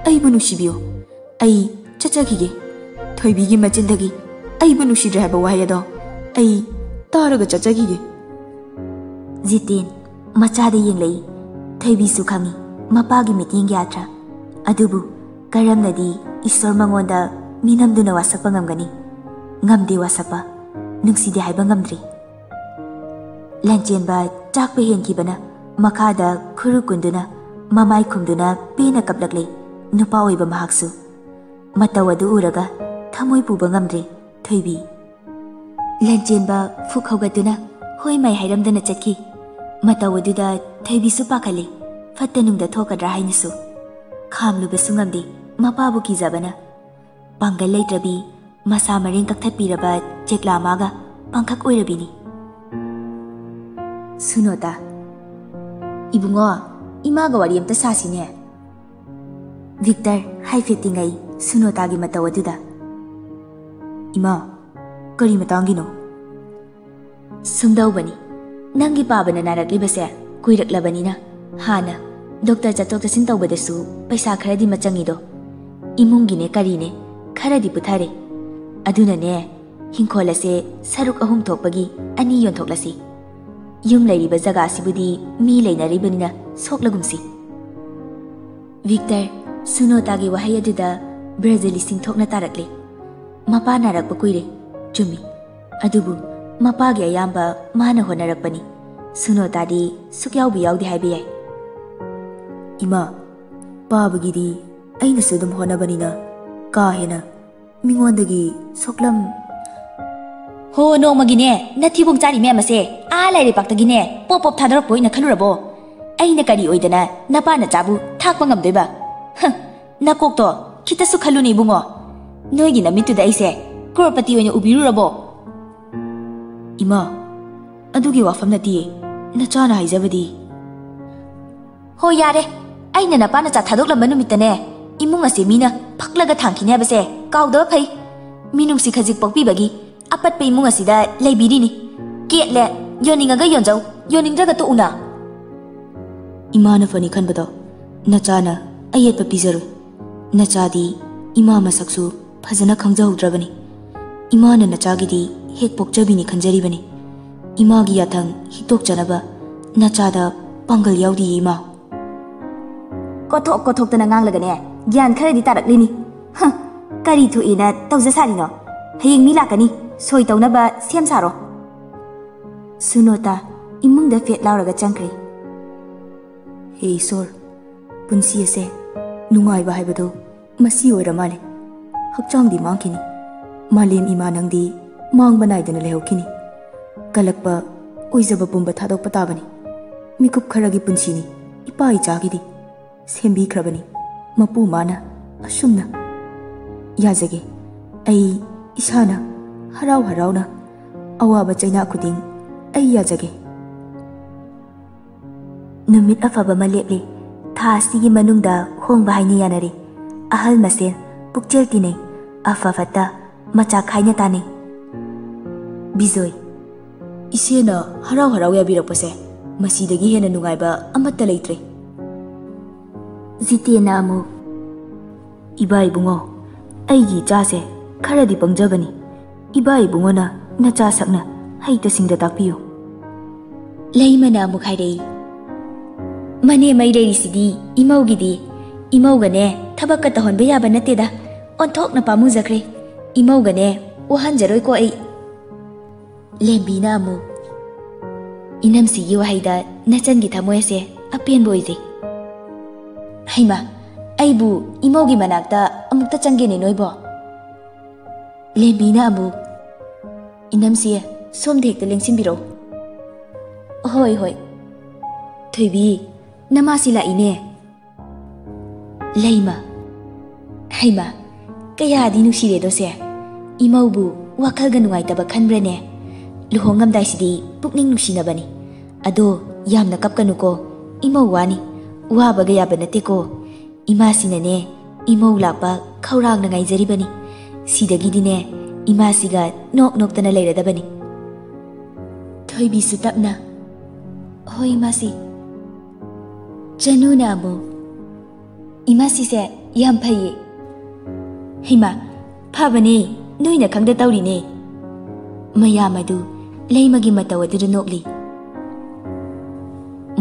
ꯑꯩꯕꯨ ꯅꯨꯡꯁꯤꯕꯤꯌꯨ꯫ ꯑꯩ ꯆꯠꯆꯈꯤꯒꯦ꯫ ꯊꯣꯏꯕꯤꯒꯤ ꯃꯆꯤꯟꯗꯒꯤ ꯑꯩꯕꯨ ꯅꯨꯡꯁꯤꯗ꯭ꯔꯦ ꯍꯥꯏꯕ ꯋꯥꯍꯩ ꯑꯗꯣ ꯑꯩ ꯇꯥꯔꯒ ꯆꯠꯆꯈꯤꯒꯦ꯫ ꯖꯤꯇꯦꯟ ꯃꯆꯥꯗ ꯌꯦꯡꯂꯛꯏ꯫ ꯊꯣꯏꯕꯤꯁꯨ ꯈꯪꯏ ꯃꯄꯥꯒꯤ ꯃꯤꯠꯌꯦꯡꯒꯤ ꯑꯥꯊ꯭ꯔ꯫ ꯑꯗꯨꯕꯨ ꯀꯔꯝꯅꯗꯤ ꯏꯁꯣꯔ ꯃꯉꯣꯟꯗ ꯃꯤꯅꯝꯗꯨꯅ ꯋꯥꯁꯛꯄ ꯉꯝꯒꯅꯤ? ꯉꯝꯗꯦ ꯋꯥꯁꯛꯄ꯫ ꯅꯨꯡꯁꯤꯗꯦ ꯍꯥꯏꯕ ꯉꯝꯗ꯭ꯔꯤ꯫ ꯂꯟꯆꯦꯟꯕ ꯆꯥꯛꯄ ꯍꯦꯟꯈꯤꯕꯅ ꯃꯈꯥꯗ ꯈꯨꯔꯨ ꯀꯨꯟꯗꯨꯅ ꯃꯃꯥꯏ ꯈꯨꯝꯗꯨꯅ ꯄꯦꯟꯅ ꯀꯞꯂꯛꯂꯦ꯫ ꯅꯨꯄꯥ ꯑꯣꯏꯕ ꯃꯍꯥꯛꯁꯨ꯫ ꯃꯇꯧ ꯑꯗꯨ ꯎꯔꯒ ꯊꯃꯣꯏ ꯄꯨꯕ ꯉꯝꯗ꯭ꯔꯦ ꯊꯣꯏꯕꯤ꯫ ꯂꯟꯆꯦꯟꯕ ꯐꯨꯛ ꯍꯧꯒꯠꯇꯨꯅ ꯍꯣꯏ ꯃꯥꯏ ꯍꯥꯏꯔꯝꯗꯅ ꯆꯠꯈꯤ꯫ ꯃꯇꯧ ꯑꯗꯨꯗ ꯊꯣꯏꯕꯤꯁꯨ ꯄꯥꯈꯠꯂꯦ꯫ ꯐꯠꯇ ꯅꯨꯡꯗ ꯊꯣꯛꯀꯗ꯭ꯔꯥ ꯍꯥꯏꯅꯁꯨ꯫ ꯈꯥꯝꯂꯨꯕꯁꯨ ꯉꯝꯗꯦ ꯃꯄꯥꯕꯨ ꯀꯤꯖꯕꯅ꯫ ꯄꯥꯡꯒꯜ ꯂꯩꯇ꯭ꯔꯕꯤ, ꯃꯁꯥ ꯃꯔꯦꯡ ꯀꯛꯊꯠꯄꯤꯔꯕ ꯆꯦꯛꯂꯥ ꯃꯥꯒ ꯄꯥꯡꯈꯛ ꯑꯣꯏꯔꯕꯤꯅꯤ꯫ ꯁꯨꯅꯣꯇꯥ, ꯏꯕꯨꯡꯉꯣ, ꯏꯃꯥꯒ ꯋꯥꯔꯤ ꯑꯝꯇ ꯁꯥꯁꯤꯅꯦ꯫ ꯚꯤꯛꯇꯔ ꯍꯥꯏꯐꯦꯠ ꯇꯤꯡꯉꯩ ꯁꯨꯅꯣꯇꯥꯒꯤ ꯃꯇꯧ ꯑꯗꯨꯗ꯫ ꯏꯃꯥ, ꯀꯔꯤ ꯃꯇꯥꯡꯒꯤꯅꯣ? ꯁꯨꯝꯗꯧꯕꯅꯤ, ꯅꯪꯒꯤ ꯄꯥꯕꯅ ꯅꯥꯔꯛꯂꯤꯕꯁꯦ ꯀꯨꯏꯔꯛꯂꯕꯅꯤꯅ, ꯍꯥꯟꯅ ꯗꯣꯛꯇꯔ ꯆꯠꯊꯣꯛ ꯆꯠꯁꯤꯟ ꯇꯧꯕꯗꯁꯨ ꯄꯩꯁꯥ ꯈꯔꯗꯤ ꯃꯆꯪꯉꯤꯗꯣ꯫ ꯏꯃꯨꯡꯒꯤꯅꯦ ꯀꯔꯤꯅꯦ ꯈꯔꯗꯤ ꯄꯨꯊꯔꯦ꯫ ꯑꯗꯨꯅꯅꯦ, ꯍꯤꯡꯈꯣꯜ ꯑꯁꯦ ꯁꯔꯨꯛ ꯑꯍꯨꯝ ꯊꯣꯛꯄꯒꯤ ꯑꯅꯤ ꯌꯣꯟꯊꯣꯛꯂꯁꯤ꯫ ꯌꯨꯝ ꯂꯩꯔꯤꯕ ꯖꯒꯥꯁꯤꯕꯨꯗꯤ ꯃꯤ ꯂꯩꯅꯔꯤꯕꯅꯤꯅ ꯁꯣꯛꯂꯒꯨꯝꯁꯤ꯫ ꯚꯤꯛꯇꯔ, ꯁꯨꯅꯣꯇꯥꯒꯤ ꯋꯥꯍꯩ ꯑꯗꯨꯗ ꯕ꯭ꯔꯖꯂꯤ ꯁꯤꯡꯊꯣꯛꯅ ꯇꯥꯔꯛꯂꯦ꯫ ꯃꯄꯥ ꯅꯥꯔꯛꯄ ꯀꯨꯏꯔꯦ, ꯆꯨꯝꯃꯤ꯫ ꯑꯗꯨꯕꯨ ꯃꯄꯥꯒꯤ ꯑꯌꯥꯝꯕ ꯃꯥꯅ ꯍꯣꯠꯅꯔꯛꯄꯅꯤ꯫ ꯁꯨꯅꯣꯇꯥꯗꯤ ꯁꯨꯛꯌꯥꯎꯕꯤ ꯌꯥꯎꯗꯦ ꯍꯥꯏꯕ ꯌꯥꯏ꯫ ꯏꯃꯥ, ꯄꯥꯕꯒꯤꯗꯤ ꯑꯩꯅꯁꯨ ꯑꯗꯨꯝ ꯍꯣꯠꯅꯕꯅꯤꯅ ꯀꯥ ꯍꯦꯟꯅ ꯃꯤꯉꯣꯟꯗꯒꯤ ꯁꯣꯛꯂꯝ꯫ ꯍꯣ, ꯅꯣꯡꯃꯒꯤꯅꯦ, ꯅꯊꯤꯕꯣꯡ ꯆꯥꯔꯤ ꯃꯌꯥꯝ ꯑꯁꯦ ꯑꯥ ꯂꯥꯏꯔꯩꯄꯥꯛꯇꯒꯤꯅꯦ ꯄꯣꯞ ꯄꯣꯞ ꯊꯥꯗꯣꯔꯛꯄ ꯑꯣꯏꯅ ꯈꯜꯂꯨꯔꯕꯣ? ꯑꯩꯅ ꯀꯔꯤ ꯑꯣꯏꯗꯅ ꯅꯄꯥ ꯅꯆꯥꯕꯨ ꯊꯥꯛꯄ ꯉꯝꯗꯣꯏꯕ? ꯍ, ꯅꯀꯣꯛꯇꯣ ꯈꯤꯇꯁꯨ ꯈꯜꯂꯨꯅꯦ ꯏꯕꯨꯡꯉꯣ꯫ ꯅꯣꯏꯒꯤ ꯅꯃꯤꯠꯇꯨꯗ ꯑꯩꯁꯦ ꯀ꯭ꯔꯣꯔꯄꯇꯤ ꯑꯣꯏꯅ ꯎꯕꯤꯔꯨꯔꯕꯣ? ꯏꯃꯥ, ꯑꯗꯨꯒꯤ ꯋꯥꯐꯝ ꯅꯠꯇꯤꯌꯦ꯫ ꯅꯆꯥꯅ ꯍꯥꯏꯖꯕꯗꯤ꯫ ꯍꯣ, ꯌꯥꯔꯦ꯫ ꯑꯩꯅ ꯅꯄꯥ ꯅꯆꯥ ꯊꯥꯗꯣꯛꯂꯝꯕ ꯅꯨꯃꯤꯠꯇꯅꯦ, ꯏꯃꯨꯡ ꯑꯁꯦ ꯃꯤꯅ ꯐꯛꯂꯒ ꯊꯥꯡꯈꯤꯅꯤ ꯍꯥꯏꯕꯁꯦ ꯀꯥꯎꯗꯕ ꯐꯩ꯫ ꯃꯤꯅꯨꯡꯁꯤ ꯈꯖꯤꯛ ꯄꯣꯛꯄꯤꯕꯒꯤ ꯑꯄꯠꯄ ꯏꯃꯨꯡ ꯑꯁꯤꯗ ꯂꯩꯕꯤꯔꯤꯅꯤ꯫ ꯀꯦꯠꯂꯦ, ꯌꯣꯟꯅꯤꯡꯉꯒ ꯌꯣꯟꯖꯧ, ꯌꯣꯟꯅꯤꯡꯗ꯭ꯔꯒ ꯇꯣꯛꯎꯅ꯫ ꯏꯃꯥꯅ ꯐꯅꯤ ꯈꯟꯕꯗꯣ ꯅꯆꯥꯅ ꯑꯌꯦꯠꯄ ꯄꯤꯖꯔꯣꯏ꯫ ꯅꯆꯥꯗꯤ ꯏꯃꯥ ꯃꯁꯛꯁꯨ ꯐꯖꯅ ꯈꯪꯖꯍꯧꯗ꯭ꯔꯕꯅꯤ꯫ ꯏꯃꯥꯅ ꯅꯆꯥꯒꯤꯗꯤ ꯍꯦꯛ ꯄꯣꯛꯆꯕꯤꯅꯤ ꯈꯟꯖꯔꯤꯕꯅꯤ꯫ ꯏꯃꯥꯒꯤ ꯌꯥꯊꯪ ꯍꯤꯛꯇꯣꯛꯆꯅꯕ ꯅꯆꯥꯗ ꯄꯥꯡꯒꯜ ꯌꯥꯎꯗꯤꯌꯦ, ꯏꯃꯥ꯫ ꯀꯣꯊꯣꯛ ꯀꯣꯊꯣꯛꯇꯅ ꯉꯥꯡꯂꯒꯅꯦ, ꯒ꯭ꯌꯥꯟ ꯈꯔꯗꯤ ꯇꯥꯔꯛꯂꯤꯅꯤ꯫ ꯍ, ꯀꯔꯤ ꯊꯣꯛꯏꯅ ꯇꯧꯖ ꯁꯥꯔꯤꯅꯣ? ꯍꯌꯦꯡ ꯃꯤ ꯂꯥꯛꯀꯅꯤ, ꯁꯣꯏ ꯇꯧꯅꯕ ꯁꯦꯝ ꯁꯥꯔꯣ꯫ ꯁꯨꯅꯣꯇꯥ ꯏꯃꯨꯡꯗ ꯐꯦꯠ ꯂꯥꯎꯔꯒ ꯆꯪꯈ꯭ꯔꯦ꯫ ꯍꯦ ꯏꯁꯣꯔ, ꯄꯨꯟꯁꯤ ꯑꯁꯦ ꯅꯨꯡꯉꯥꯏꯕ ꯍꯥꯏꯕꯗꯨ ꯃꯁꯤ ꯑꯣꯏꯔ ꯃꯥꯜꯂꯦ꯫ ꯍꯛꯆꯥꯡꯗꯤ ꯃꯥꯡꯈꯤꯅꯤ, ꯃꯥꯂꯦꯝ ꯏꯃꯥ ꯅꯪꯗꯤ ꯃꯥꯡꯕ ꯅꯥꯏꯗꯅ ꯂꯩꯍꯧꯈꯤꯅꯤ꯫ ꯀꯜꯂꯛꯄ, ꯑꯣꯏꯖꯕ ꯄꯨꯝꯕ ꯊꯥꯗꯣꯛꯄ ꯇꯥꯕꯅꯤ꯫ ꯃꯤꯀꯨꯞ ꯈꯔꯒꯤ ꯄꯨꯟꯁꯤꯅꯤ ꯏꯄꯥ ꯏꯆꯥꯒꯤꯗꯤ꯫ ꯁꯦꯝꯕꯤꯈ꯭ꯔꯕꯅꯤ ꯃꯄꯨ ꯃꯥꯅ ꯑꯁꯨꯝꯅ꯫ ꯌꯥꯖꯒꯦ꯫ ꯑꯩ ꯏꯁꯥꯅ ꯍꯔꯥꯎ ꯍꯔꯥꯎꯅ ꯑꯋꯥꯕ ꯆꯩꯅꯥ ꯈꯨꯗꯤꯡ ꯑꯩ ꯌꯥꯖꯒꯦ꯫ ꯅꯨꯃꯤꯠ ꯑꯐꯕ ꯑꯃ ꯂꯦꯞꯂꯦ꯫ ꯊꯥ ꯑꯁꯤꯒꯤ ꯃꯅꯨꯡꯗ ꯍꯣꯡꯕ ꯍꯥꯏꯅ ꯌꯥꯅꯔꯦ꯫ ꯑꯍꯜ ꯃꯁꯦꯜ ꯄꯨꯛꯆꯦꯜ ꯇꯤꯟꯅꯩ꯫ ꯑꯐ ꯐꯠꯇ ꯃꯆꯥ ꯈꯥꯏꯅ ꯇꯥꯟꯅꯩ꯫ ꯕꯤꯖꯣꯏ, ꯏꯆꯦꯅ ꯍꯔꯥꯎ ꯍꯔꯥꯎ ꯌꯥꯕꯤꯔꯛꯄꯁꯦ ꯃꯁꯤꯗꯒꯤ ꯍꯦꯟꯅ ꯅꯨꯡꯉꯥꯏꯕ ꯑꯃꯠꯇ ꯂꯩꯇ꯭ꯔꯦ꯫ ꯖꯤꯇꯦꯟꯅ ꯑꯃꯨꯛ, ꯏꯕꯥ ꯏꯕꯨꯡꯉꯣ, ꯑꯩꯒꯤ ꯏꯆꯥꯁꯦ ꯈꯔꯗꯤ ꯄꯪꯖꯕꯅꯤ꯫ ꯏꯕꯥ ꯏꯕꯨꯡꯉꯣꯅ ꯅꯆꯥ ꯁꯛꯅ ꯍꯩꯇ ꯁꯤꯡꯗ ꯇꯥꯛꯄꯤꯌꯨ꯫ ꯂꯩꯃꯅ ꯑꯃꯨꯛ ꯍꯥꯏꯔꯛꯏ, ꯃꯅꯦ ꯃꯩ ꯂꯩꯔꯤꯁꯤꯗꯤ ꯏꯃꯧꯒꯤꯗꯤ꯫ ꯏꯃꯧꯒꯅꯦ ꯊꯕꯛꯀ ꯇꯧꯍꯟꯕ ꯌꯥꯕ ꯅꯠꯇꯦꯗ꯫ ꯑꯣꯟꯊꯣꯛꯅ ꯄꯥꯝꯃꯨꯖꯈ꯭ꯔꯦ꯫ ꯏꯃꯧꯒꯅꯦ ꯋꯥꯍꯟꯖꯔꯣꯏꯀꯣ ꯑꯩ꯫ ꯂꯦꯝꯕꯤꯅ ꯑꯃꯨꯛ, ꯏꯅꯝꯁꯤꯒꯤ ꯋꯥꯍꯩꯗ ꯅꯆꯟꯒꯤ ꯊꯃꯣꯏ ꯑꯁꯦ ꯑꯄꯦꯟꯕ ꯑꯣꯏꯖꯩ꯫ ꯍꯩꯃꯥ, ꯑꯩꯕꯨ ꯏꯃꯧꯒꯤ ꯃꯅꯥꯛꯇ ꯑꯃꯨꯛꯇ ꯆꯪꯒꯦꯅꯦ ꯅꯣꯏꯕꯣ꯫ ꯂꯦꯝꯕꯤꯅ ꯑꯃꯨꯛ, "ꯏꯅꯝꯁꯦ, ꯁꯣꯝꯗ ꯍꯦꯛꯇ ꯂꯦꯡꯁꯤꯟꯕꯤꯔꯛꯎ꯫" "ꯍꯣꯏ, ꯍꯣꯏ꯫" "ꯊꯣꯏꯕꯤ, ꯅꯃꯥꯁꯤ ꯂꯥꯛꯏꯅꯦ꯫" "ꯂꯩꯃ, ꯍꯩꯃ, ꯀꯌꯥꯗꯤ ꯅꯨꯡꯁꯤꯔꯦꯗꯣ ꯁꯦ꯫ ꯏꯃꯧꯕꯨ ꯋꯥꯈꯜꯒ ꯅꯨꯡꯉꯥꯏꯇꯕ ꯈꯟꯕ꯭ꯔꯅꯦ? ꯂꯨꯍꯣꯡꯉꯝꯗꯥꯏꯁꯤꯗꯤ ꯄꯨꯛꯅꯤꯡ ꯅꯨꯡꯁꯤꯅꯕꯅꯤ꯫ ꯑꯗꯣ ꯌꯥꯝꯅ ꯀꯞꯀꯅꯨꯀꯣ, ꯏꯃꯧ ꯋꯥꯅꯤ꯫ ꯋꯥꯕꯒ ꯌꯥꯕ ꯅꯠꯇꯦꯀꯣ꯫ ꯏꯃꯥꯁꯤꯅꯅꯦ, ꯏꯃꯧ ꯂꯥꯛꯄ ꯈꯧꯔꯥꯡꯅ ꯉꯥꯏꯖꯔꯤꯕꯅꯤ꯫ ꯁꯤꯗꯒꯤꯗꯤꯅꯦ, ꯏꯃꯥꯁꯤꯒ ꯅꯣꯛ ꯅꯣꯛꯇꯅ ꯂꯩꯔꯗꯕꯅꯤ꯫" ꯊꯣꯏꯕꯤꯁꯨ ꯇꯞꯅ, "ꯍꯣꯏ, ꯏꯃꯥꯁꯤ꯫" ꯆꯅꯨꯅ ꯑꯃꯨꯛ, "ꯏꯃꯥꯁꯤꯁꯦ ꯌꯥꯝ ꯐꯩꯌꯦ꯫" "ꯍꯩꯃꯥ, ꯐꯕꯅꯦ, ꯅꯣꯏꯅ ꯈꯪꯗ ꯇꯧꯔꯤꯅꯦ꯫" ꯃꯌꯥꯝ ꯑꯗꯨ ꯂꯩꯃꯒꯤ ꯃꯇꯧ ꯑꯗꯨꯗ ꯅꯣꯛꯂꯤ꯫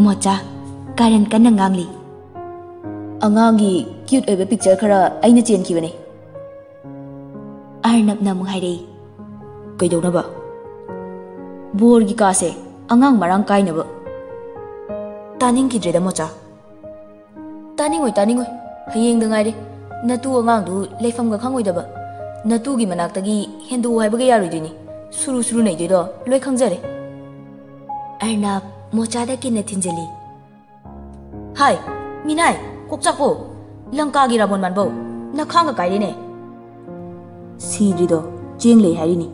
ꯃꯣꯆꯥ, ꯀꯥꯔꯟ ꯀꯟꯅ ꯉꯥꯡꯂꯤ꯫ "ꯑꯉꯥꯡꯒꯤ cute ꯑꯣꯏꯕ picture ꯈꯔ ꯑꯩꯅ ꯆꯦꯟꯈꯤꯕꯅꯦ꯫" ꯑꯔꯅꯕꯅ ꯑꯃꯨꯛ ꯍꯥꯏꯔꯛꯏ꯫ "ꯀꯩꯗꯧꯅꯕ?" "ꯕꯣꯔꯒꯤ ꯀꯥꯁꯦ ꯑꯉꯥꯡ ꯃꯔꯥꯡ ꯀꯥꯏꯅꯕ꯫" "ꯇꯥꯅꯤꯡꯈꯤꯗ꯭ꯔꯦꯗ, ꯃꯣꯆꯥ꯫" "ꯇꯥꯅꯤꯡꯉꯣꯏ, ꯇꯥꯅꯤꯡꯉꯣꯏ꯫ ꯍꯌꯦꯡꯗ ꯉꯥꯏꯔꯦ꯫ ꯅꯇꯨ ꯑꯉꯥꯡꯗꯨ ꯂꯩꯐꯝꯒ ꯈꯪꯉꯣꯏꯗꯕ꯫ ꯅꯇꯨꯒꯤ ꯃꯅꯥꯛꯇꯒꯤ ꯍꯦꯟꯗꯣꯛꯎ ꯍꯥꯏꯕꯒ ꯌꯥꯔꯣꯏꯗꯣꯏꯅꯤ꯫ ꯁꯨꯔꯨ ꯁꯨꯔꯨ ꯅꯩꯗꯣꯏꯗꯣ ꯂꯣꯏ ꯈꯪꯖꯔꯦ꯫" ꯑꯔꯅꯕ ꯃꯣꯆꯥꯗ ꯀꯤꯟꯅ ꯊꯤꯟꯖꯤꯜꯂꯤ꯫ "ꯍꯥꯏ, ꯃꯤꯅꯥꯏ, ꯀꯣꯛꯆꯥꯛꯄꯧ, ꯂꯪꯀꯥꯒꯤ ꯔꯥꯕꯣꯟ ꯃꯥꯟꯕꯧ, ꯅꯈꯥꯡꯒ ꯀꯥꯏꯔꯦꯅꯦ꯫ ꯁꯤꯗ꯭ꯔꯤꯗꯣ ꯆꯦꯡ ꯂꯩ ꯍꯥꯏꯔꯤꯅꯤ꯫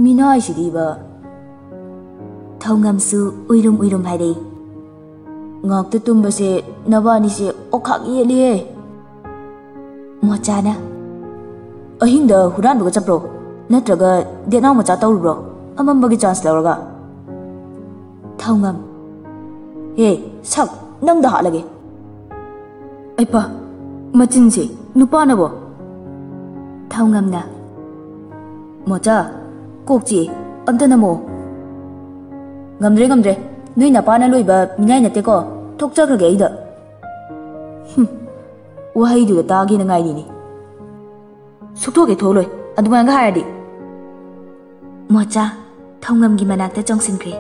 ꯃꯤꯅꯥꯏꯁꯤꯗꯤꯕ꯫" ꯊꯧꯉꯝꯁꯨ ꯎꯏꯔꯨꯝ ꯎꯏꯔꯨꯝ ꯍꯥꯏꯔꯛꯏ꯫ "ꯉꯥꯛꯇ ꯇꯨꯝꯕꯁꯦ ꯅꯕꯥꯅꯤꯁꯦ ꯑꯣꯈꯥꯛ ꯌꯦꯠꯂꯤꯍꯦ꯫" ꯃꯣꯆꯥꯅ, "ꯑꯍꯤꯡꯗ ꯍꯨꯔꯥꯟꯕꯒ ꯆꯠꯄ꯭ꯔꯣ? ꯅꯠꯇ꯭ꯔꯒ ꯗꯦꯠꯅꯥꯎ ꯃꯆꯥ ꯇꯧꯔꯨꯕ꯭ꯔꯣ? ꯑꯃꯝꯕꯒꯤ chance ꯂꯧꯔꯒ?" ꯊꯧꯉꯝ, "ꯍꯦ, ꯁꯛ, ꯅꯪꯗ ꯍꯥꯠꯂꯒꯦ꯫" "ꯑꯩꯄꯥ, ꯃꯆꯤꯟꯁꯦ ꯅꯨꯄꯥꯅꯕꯣ?" ꯊꯧꯉꯝꯅ, "ꯃꯣꯆꯥ, ꯀꯣꯛ ꯆꯤꯛꯑꯦ, ꯑꯝꯇ ꯅꯝꯃꯛꯑꯣ꯫" "ꯉꯝꯗ꯭ꯔꯦ, ꯉꯝꯗ꯭ꯔꯦ꯫ ꯅꯣꯏ ꯅꯄꯥꯅ ꯂꯣꯏꯕ ꯃꯤꯅꯥꯏ ꯅꯠꯇꯦꯀꯣ꯫ ꯊꯣꯛꯆꯈ꯭ꯔꯒꯦ ꯑꯩꯗ꯫" ꯍꯨꯝ, ꯋꯥꯍꯩꯗꯨꯗ ꯇꯥꯒꯦꯅ ꯉꯥꯏꯔꯤꯅꯤ꯫ "ꯁꯨꯛꯊꯣꯛꯀꯦ ꯊꯣꯛꯂꯣꯏ, ꯑꯗꯨꯃꯥꯏꯅꯒ ꯍꯥꯏꯔꯗꯤ꯫" ꯃꯣꯆꯥ ꯊꯧꯉꯝꯒꯤ ꯃꯅꯥꯛꯇ ꯆꯣꯡꯁꯤꯟꯈ꯭ꯔꯦ꯫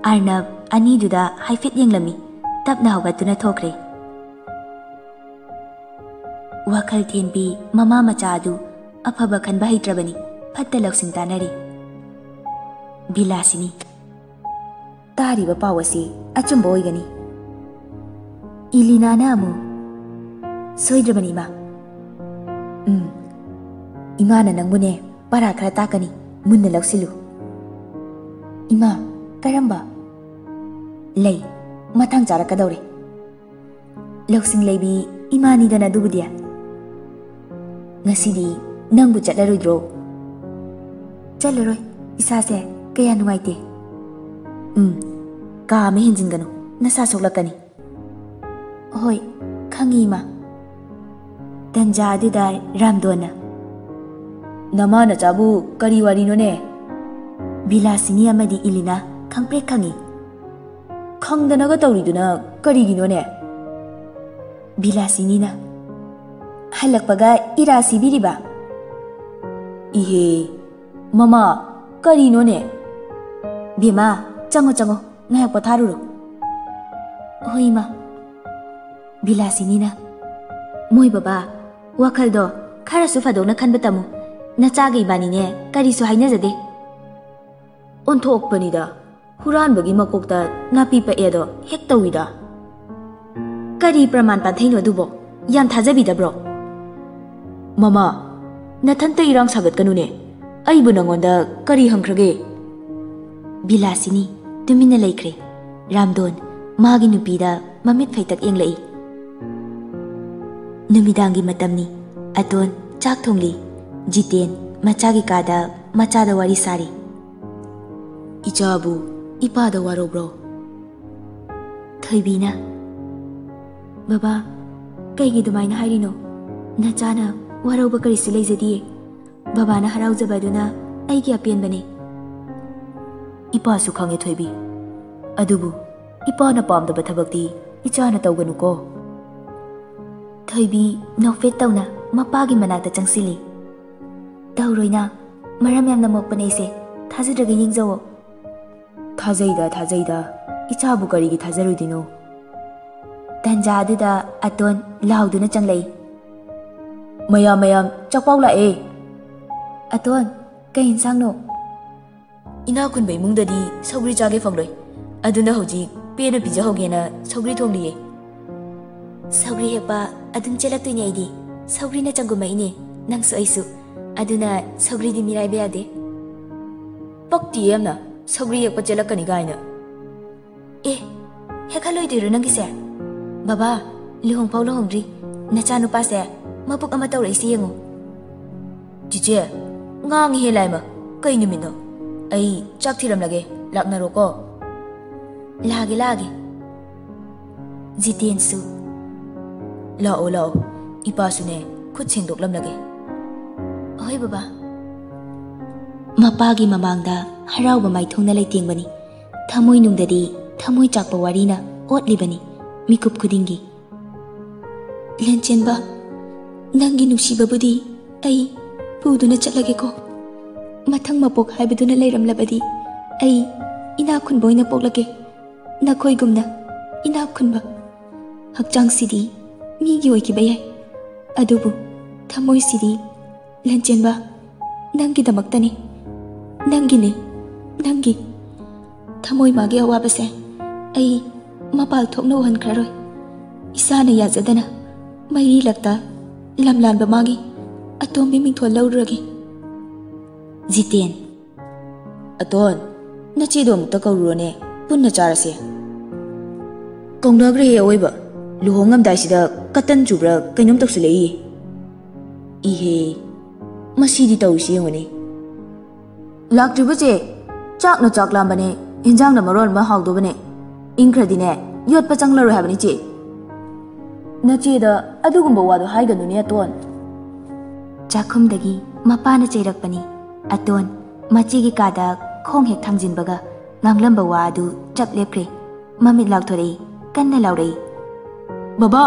ꯑꯔꯅꯕ ꯑꯅꯤꯗꯨꯗ ꯍꯥꯏꯐꯦꯠ ꯌꯦꯡꯂꯝꯃꯤ, ꯇꯞꯅ ꯍꯧꯒꯠꯇꯨꯅ ꯊꯣꯛꯈ꯭ꯔꯦ꯫ ꯋꯥꯈꯜ ꯊꯦꯟꯕꯤ ꯃꯃꯥ ꯃꯆꯥ ꯑꯗꯨ ꯑꯐꯕ ꯈꯟꯕ ꯍꯩꯇ꯭ꯔꯕꯅꯤ, ꯐꯠꯇ ꯂꯧꯁꯤꯡ ꯇꯥꯟꯅꯔꯤ꯫ ꯕꯤꯂꯥꯁꯤꯅꯤ, ꯇꯥꯔꯤꯕ ꯄꯥꯎ ꯑꯁꯤ ꯑꯆꯨꯝꯕ ꯑꯣꯏꯒꯅꯤ꯫ ꯏꯂꯤꯅꯥꯅ ꯑꯃꯨꯛ, ꯁꯣꯏꯗ꯭ꯔꯕꯅꯤ, ꯏꯃꯥ꯫ ꯎꯝ, ꯏꯃꯥꯅ ꯅꯪꯕꯨꯅꯦ ꯄꯔꯥ ꯈꯔ ꯇꯥꯛꯀꯅꯤ, ꯃꯨꯟꯅ ꯂꯧꯁꯤꯜꯂꯨ꯫ ꯏꯃꯥ, ꯀꯔꯝꯕ? ꯂꯩ, ꯃꯇꯥꯡ ꯆꯥꯔꯛꯀꯗꯧꯔꯦ꯫ ꯂꯧꯁꯤꯡ ꯂꯩꯕꯤ ꯏꯃꯥꯅꯤꯗꯅ ꯑꯗꯨꯕꯨꯗꯤ꯫ ꯉꯁꯤꯗꯤ ꯅꯪꯕꯨ ꯆꯠꯂꯔꯣꯏꯗ꯭ꯔꯣ? ꯆꯠꯂꯔꯣꯏ, ꯏꯁꯥꯁꯦ ꯀꯌꯥ ꯅꯨꯡꯉꯥꯏꯇꯦ꯫ ꯎꯝ, ꯀꯥ ꯑꯃ ꯍꯦꯟꯖꯤꯟꯒꯅꯨ, ꯅꯁꯥ ꯁꯣꯛꯂꯛꯀꯅꯤ꯫ ꯍꯣꯏ, ꯈꯪꯉꯤ, ꯏꯃꯥ꯫ ꯇꯟꯖꯥ ꯑꯗꯨꯗ ꯔꯥꯝꯗꯣꯟꯅ, "ꯅꯃꯥ ꯅꯆꯥꯕꯨ ꯀꯔꯤ ꯋꯥꯔꯤꯅꯣꯅꯦ?" ꯕꯤꯂꯥꯁꯤꯅꯤ ꯑꯃꯗꯤ ꯏꯂꯤꯅꯥ ꯈꯪꯄ꯭ꯔꯦꯛ ꯈꯪꯉꯤ꯫ "ꯈꯪꯗꯅꯒ ꯇꯧꯔꯤꯗꯨꯅ ꯀꯔꯤꯒꯤꯅꯣꯅꯦ?" ꯕꯤꯂꯥꯁꯤꯅꯤꯅ, "ꯍꯜꯂꯛꯄꯒ ꯏꯔꯥ ꯁꯤꯕꯤꯔꯤꯕ?" "ꯏꯍꯦ, ꯃꯃꯥ, ꯀꯔꯤꯅꯣꯅꯦ?" "ꯕꯦꯃꯥ, ꯆꯪꯉꯣ, ꯆꯪꯉꯣ, ꯉꯥꯏꯍꯥꯛ ꯄꯣꯊꯥꯔꯨꯔꯣ꯫" "ꯍꯣꯏ, ꯏꯃꯥ꯫" ꯕꯤꯂꯥꯁꯤꯅꯤꯅ, "ꯃꯣꯏ ꯕꯕꯥ, ꯋꯥꯈꯜꯗꯣ ꯈꯔꯁꯨ ꯐꯥꯗꯣꯛꯅ ꯈꯟꯕ ꯇꯝꯃꯨ꯫ ꯅꯆꯥꯒ ꯏꯕꯥꯅꯤꯅꯦ ꯀꯔꯤꯁꯨ ꯍꯥꯏꯅꯖꯗꯦ꯫" "ꯑꯣꯟꯊꯣꯛꯄꯅꯤꯗ, ꯍꯨꯔꯥꯟꯕꯒꯤ ꯃꯀꯣꯛꯇ ꯅꯥꯄꯤ ꯄꯛꯑꯦꯗꯣ ꯍꯦꯛ ꯇꯧꯏꯗ꯫" "ꯀꯔꯤ ꯄ꯭ꯔꯃꯥꯟ ꯄꯥꯟꯊꯩꯅꯣ ꯑꯗꯨꯕꯣ? ꯌꯥꯝ ꯊꯥꯖꯕꯤꯗꯕ꯭ꯔꯣ?" "ꯃꯃꯥ, ꯅꯊꯟꯇ ꯏꯔꯥꯡ ꯁꯥꯒꯠꯀꯅꯨꯅꯦ꯫ ꯑꯩꯕꯨ ꯅꯉꯣꯟꯗ ꯀꯔꯤ ꯍꯪꯈ꯭ꯔꯒꯦ?" ꯕꯤꯂꯥꯁꯤꯅꯤ ꯇꯨꯃꯤꯟꯅ ꯂꯩꯈ꯭ꯔꯦ꯫ ꯔꯥꯝꯗꯣꯟ ꯃꯥꯒꯤ ꯅꯨꯄꯤꯗ ꯃꯃꯤꯠ ꯐꯩꯇꯛ ꯌꯦꯡꯂꯛꯏ꯫ ꯅꯨꯃꯤꯗꯥꯡꯒꯤ ꯃꯇꯝꯅꯤ꯫ ꯑꯇꯣꯟ ꯆꯥꯛ ꯊꯣꯡꯂꯤ꯫ ꯖꯤꯇꯦꯟ ꯃꯆꯥꯒꯤ ꯀꯥꯗ ꯃꯆꯥꯗ ꯋꯥꯔꯤ ꯁꯥꯔꯤ꯫ "ꯏꯆꯥꯕꯨ ꯏꯄꯥꯗ ꯋꯥꯔꯧꯕ꯭ꯔꯣ?" ꯊꯣꯏꯕꯤꯅ, "ꯕꯕꯥ, ꯀꯩꯒꯤ ꯑꯗꯨꯃꯥꯏꯅ ꯍꯥꯏꯔꯤꯅꯣ? ꯅꯆꯥꯅ ꯋꯥꯔꯧꯕ ꯀꯔꯤꯁꯨ ꯂꯩꯖꯗꯤꯌꯦ꯫ ꯕꯕꯥꯅ ꯍꯔꯥꯎꯖꯕ ꯑꯗꯨꯅ ꯑꯩꯒꯤ ꯑꯄꯦꯟꯕꯅꯦ꯫" "ꯏꯄꯥꯁꯨ ꯈꯪꯉꯦ, ꯊꯣꯏꯕꯤ꯫ ꯑꯗꯨꯕꯨ ꯏꯄꯥꯅ ꯄꯥꯝꯗꯕ ꯊꯕꯛꯇꯤ ꯏꯆꯥꯅ ꯇꯧꯒꯅꯨꯀꯣ꯫" ꯊꯣꯏꯕꯤ ꯅꯣꯛꯐꯦꯠ ꯇꯧꯅ ꯃꯄꯥꯒꯤ ꯃꯅꯥꯛꯇ ꯆꯪꯁꯤꯜꯂꯤ꯫ "ꯇꯧꯔꯣꯏꯅ, ꯃꯔꯝ ꯌꯥꯝꯅ ꯃꯣꯛꯄꯅꯦ ꯑꯩꯁꯦ꯫ ꯊꯥꯖꯗ꯭ꯔꯒ ꯌꯦꯡꯖꯧꯑꯣ꯫" "ꯊꯥꯖꯩꯗ, ꯊꯥꯖꯩꯗ꯫ ꯏꯆꯥꯕꯨ ꯀꯔꯤꯒꯤ ꯊꯥꯖꯔꯣꯏꯗꯣꯏꯅꯣ?" ꯇꯟꯖꯥ ꯑꯗꯨꯗ ꯑꯇꯣꯟ ꯂꯥꯎꯗꯨꯅ ꯆꯪꯂꯛꯏ꯫ "ꯃꯌꯥꯝ, ꯃꯌꯥꯝ, ꯆꯥꯛꯄꯥꯎ ꯂꯥꯛꯑꯦ꯫ ꯑꯇꯣꯟ, ꯀꯩ ꯏꯟꯁꯥꯡꯅꯣ? ꯏꯅꯥꯛ ꯈꯨꯟꯕ ꯏꯃꯨꯡꯗꯗꯤ ꯁꯧꯒ꯭ꯔꯤ ꯆꯥꯒꯦ ꯐꯪꯂꯣꯏ꯫ ꯑꯗꯨꯅ ꯍꯧꯖꯤꯛ ꯄꯦꯟꯅ ꯄꯤꯖꯍꯧꯒꯦꯅ ꯁꯧꯒ꯭ꯔꯤ ꯊꯣꯡꯂꯤꯌꯦ꯫ ꯁꯧꯒ꯭ꯔꯤ ꯍꯦꯛꯄ ꯑꯗꯨꯝ ꯆꯦꯜꯂꯛꯇꯣꯏꯅꯦ ꯑꯩꯗꯤ꯫ ꯁꯧꯒ꯭ꯔꯤꯅ ꯆꯪꯒꯨꯝꯃꯛꯏꯅꯦ, ꯅꯪꯁꯨ ꯑꯩꯁꯨ꯫ ꯑꯗꯨꯅ ꯁꯧꯒ꯭ꯔꯤꯗꯤ ꯃꯤꯔꯥꯏꯕ ꯌꯥꯗꯦ꯫ ꯄꯛꯇꯤꯌꯦ ꯌꯥꯝꯅ, ꯁꯧꯒ꯭ꯔꯤ ꯍꯦꯛꯄ ꯆꯦꯜꯂꯛꯀꯅꯤ ꯀꯥꯏꯅ꯫ ꯑꯦ, ꯍꯦꯛꯍꯜꯂꯣꯏꯗꯣꯏꯔꯣ ꯅꯪꯒꯤꯁꯦ? ꯕꯕꯥ, ꯂꯨꯍꯣꯡꯐꯥꯎ ꯂꯨꯍꯣꯡꯗ꯭ꯔꯤ ꯅꯆꯥꯅꯨꯄꯥꯁꯦ ꯃꯕꯨꯛ ꯑꯃ ꯇꯧꯔꯛꯏꯁꯤ ꯌꯦꯡꯉꯨ꯫ ꯆꯤꯆꯦ, ꯉꯥꯡꯉꯤꯍꯦ ꯂꯥꯏꯃ, ꯀꯩ ꯅꯨꯃꯤꯠꯅꯣ? ꯑꯩ ꯆꯥꯛ ꯊꯤꯔꯝꯂꯒꯦ, ꯂꯥꯛꯅꯔꯣꯀꯣ꯫ ꯂꯥꯛꯑꯒꯦ, ꯂꯥꯛꯑꯒꯦ꯫ ꯖꯤꯇꯦꯟꯁꯨ꯫ ꯂꯥꯛꯑꯣ, ꯂꯥꯛꯑꯣ, ꯏꯄꯥꯁꯨꯅꯦ ꯈꯨꯠ ꯁꯦꯡꯗꯣꯛꯂꯝꯂꯒꯦ꯫ ꯍꯣꯏ ꯕꯕꯥ꯫ ꯃꯄꯥꯒꯤ ꯃꯃꯥꯡꯗ ꯍꯔꯥꯎꯕ ꯃꯥꯏꯊꯣꯡꯅ ꯂꯩꯇꯦꯡꯕꯅꯤ꯫ ꯊꯃꯣꯏꯅꯨꯡꯗꯗꯤ ꯊꯃꯣꯏ ꯆꯥꯛꯄ ꯋꯥꯔꯤꯅ ꯑꯣꯠꯂꯤꯕꯅꯤ ꯃꯤꯀꯨꯞ ꯈꯨꯗꯤꯡꯒꯤ꯫ ꯂꯦꯟꯆꯦꯟꯕ, ꯅꯪꯒꯤ ꯅꯨꯡꯁꯤꯕꯕꯨꯗꯤ ꯑꯩ ꯄꯨꯗꯨꯅ ꯆꯠꯂꯒꯦꯀꯣ꯫ ꯃꯊꯪ ꯃꯄꯣꯛ ꯍꯥꯏꯕꯗꯨꯅ ꯂꯩꯔꯝꯂꯕꯗꯤ ꯑꯩ ꯏꯅꯥꯛ ꯈꯨꯟꯕ ꯑꯣꯏꯅ ꯄꯣꯛꯂꯒꯦ, ꯅꯈꯣꯏꯒꯨꯝꯅ ꯏꯅꯥꯛ ꯈꯨꯟꯕ꯫ ꯍꯛꯆꯥꯡꯁꯤꯗꯤ ꯃꯤꯒꯤ ꯑꯣꯏꯈꯤꯕ ꯌꯥꯏ, ꯑꯗꯨꯕꯨ ꯊꯃꯣꯏꯁꯤꯗꯤ, ꯂꯦꯟꯆꯦꯟꯕ, ꯅꯪꯒꯤꯗꯃꯛꯇꯅꯤ꯫ ꯅꯪꯒꯤꯅꯤ, ꯅꯪꯒꯤ꯫ ꯊꯃꯣꯏ ꯃꯥꯒꯤ ꯑꯋꯥꯕꯁꯦ ꯑꯩ ꯃꯄꯥꯜ ꯊꯣꯛꯅ ꯎꯍꯟꯈ꯭ꯔꯔꯣꯏ꯫ ꯏꯁꯥꯅ ꯌꯥꯖꯗꯅ ꯃꯩꯔꯤ ꯂꯛꯇ ꯂꯝꯂꯥꯟꯕ ꯃꯥꯒꯤ ꯑꯇꯣꯝꯕꯤ ꯃꯤꯡꯊꯣꯜ ꯂꯧꯔꯨꯔꯒꯦ꯫ ꯖꯤꯇꯦꯟ꯫ ꯑꯇꯣꯟ, ꯅꯆꯦꯗꯣ ꯑꯃꯨꯛꯇ ꯀꯧꯔꯨꯔꯣꯅꯦ, ꯄꯨꯟꯅ ꯆꯥꯔꯁꯦ꯫ ꯀꯧꯅꯈ꯭ꯔꯦꯍꯦ ꯑꯑꯣꯏꯕ, ꯂꯨꯍꯣꯡꯉꯝꯗꯥꯏꯁꯤꯗ ꯀꯇꯟ ꯆꯨꯕ꯭ꯔꯥ ꯀꯩꯅꯣꯝ ꯇꯧꯁꯤꯜꯂꯛꯏ꯫ ꯏꯍꯦ, ꯃꯁꯤꯗꯤ ꯇꯧꯔꯤꯁꯤ ꯌꯦꯡꯉꯨꯅꯦ꯫ ꯂꯥꯛꯇ꯭ꯔꯤꯕꯁꯦ ꯆꯥꯛꯅ ꯆꯥꯛ ꯂꯥꯝꯕꯅꯦ, ꯏꯟꯖꯥꯡꯅ ꯃꯔꯣꯜ ꯑꯃ ꯍꯥꯎꯗꯕꯅꯦ꯫ ꯏꯪꯈ꯭ꯔꯗꯤꯅꯦ, ꯌꯣꯠꯄ ꯆꯪꯂꯔꯣꯏ ꯍꯥꯏꯕꯅꯤ ꯆꯦ꯫ ꯅꯆꯦꯗ ꯑꯗꯨꯒꯨꯝꯕ ꯋꯥꯗꯣ ꯍꯥꯏꯒꯅꯨꯅꯦ ꯑꯇꯣꯟ꯫ ꯆꯥꯛꯈꯨꯝꯗꯒꯤ ꯃꯄꯥꯅ ꯆꯩꯔꯛꯄꯅꯤ꯫ ꯑꯇꯣꯟ ꯃꯆꯦꯒꯤ ꯀꯥꯗ ꯈꯣꯡ ꯍꯦꯛ ꯊꯥꯡꯖꯤꯟꯕꯒ ꯉꯥꯡꯂꯝꯕ ꯋꯥ ꯑꯗꯨ ꯆꯞ ꯂꯦꯞꯈ꯭ꯔꯦ꯫ ꯃꯃꯤꯠ ꯂꯥꯎꯊꯣꯔꯛꯏ, ꯀꯟꯅ ꯂꯥꯎꯔꯛꯏ꯫ ꯕꯕꯥ!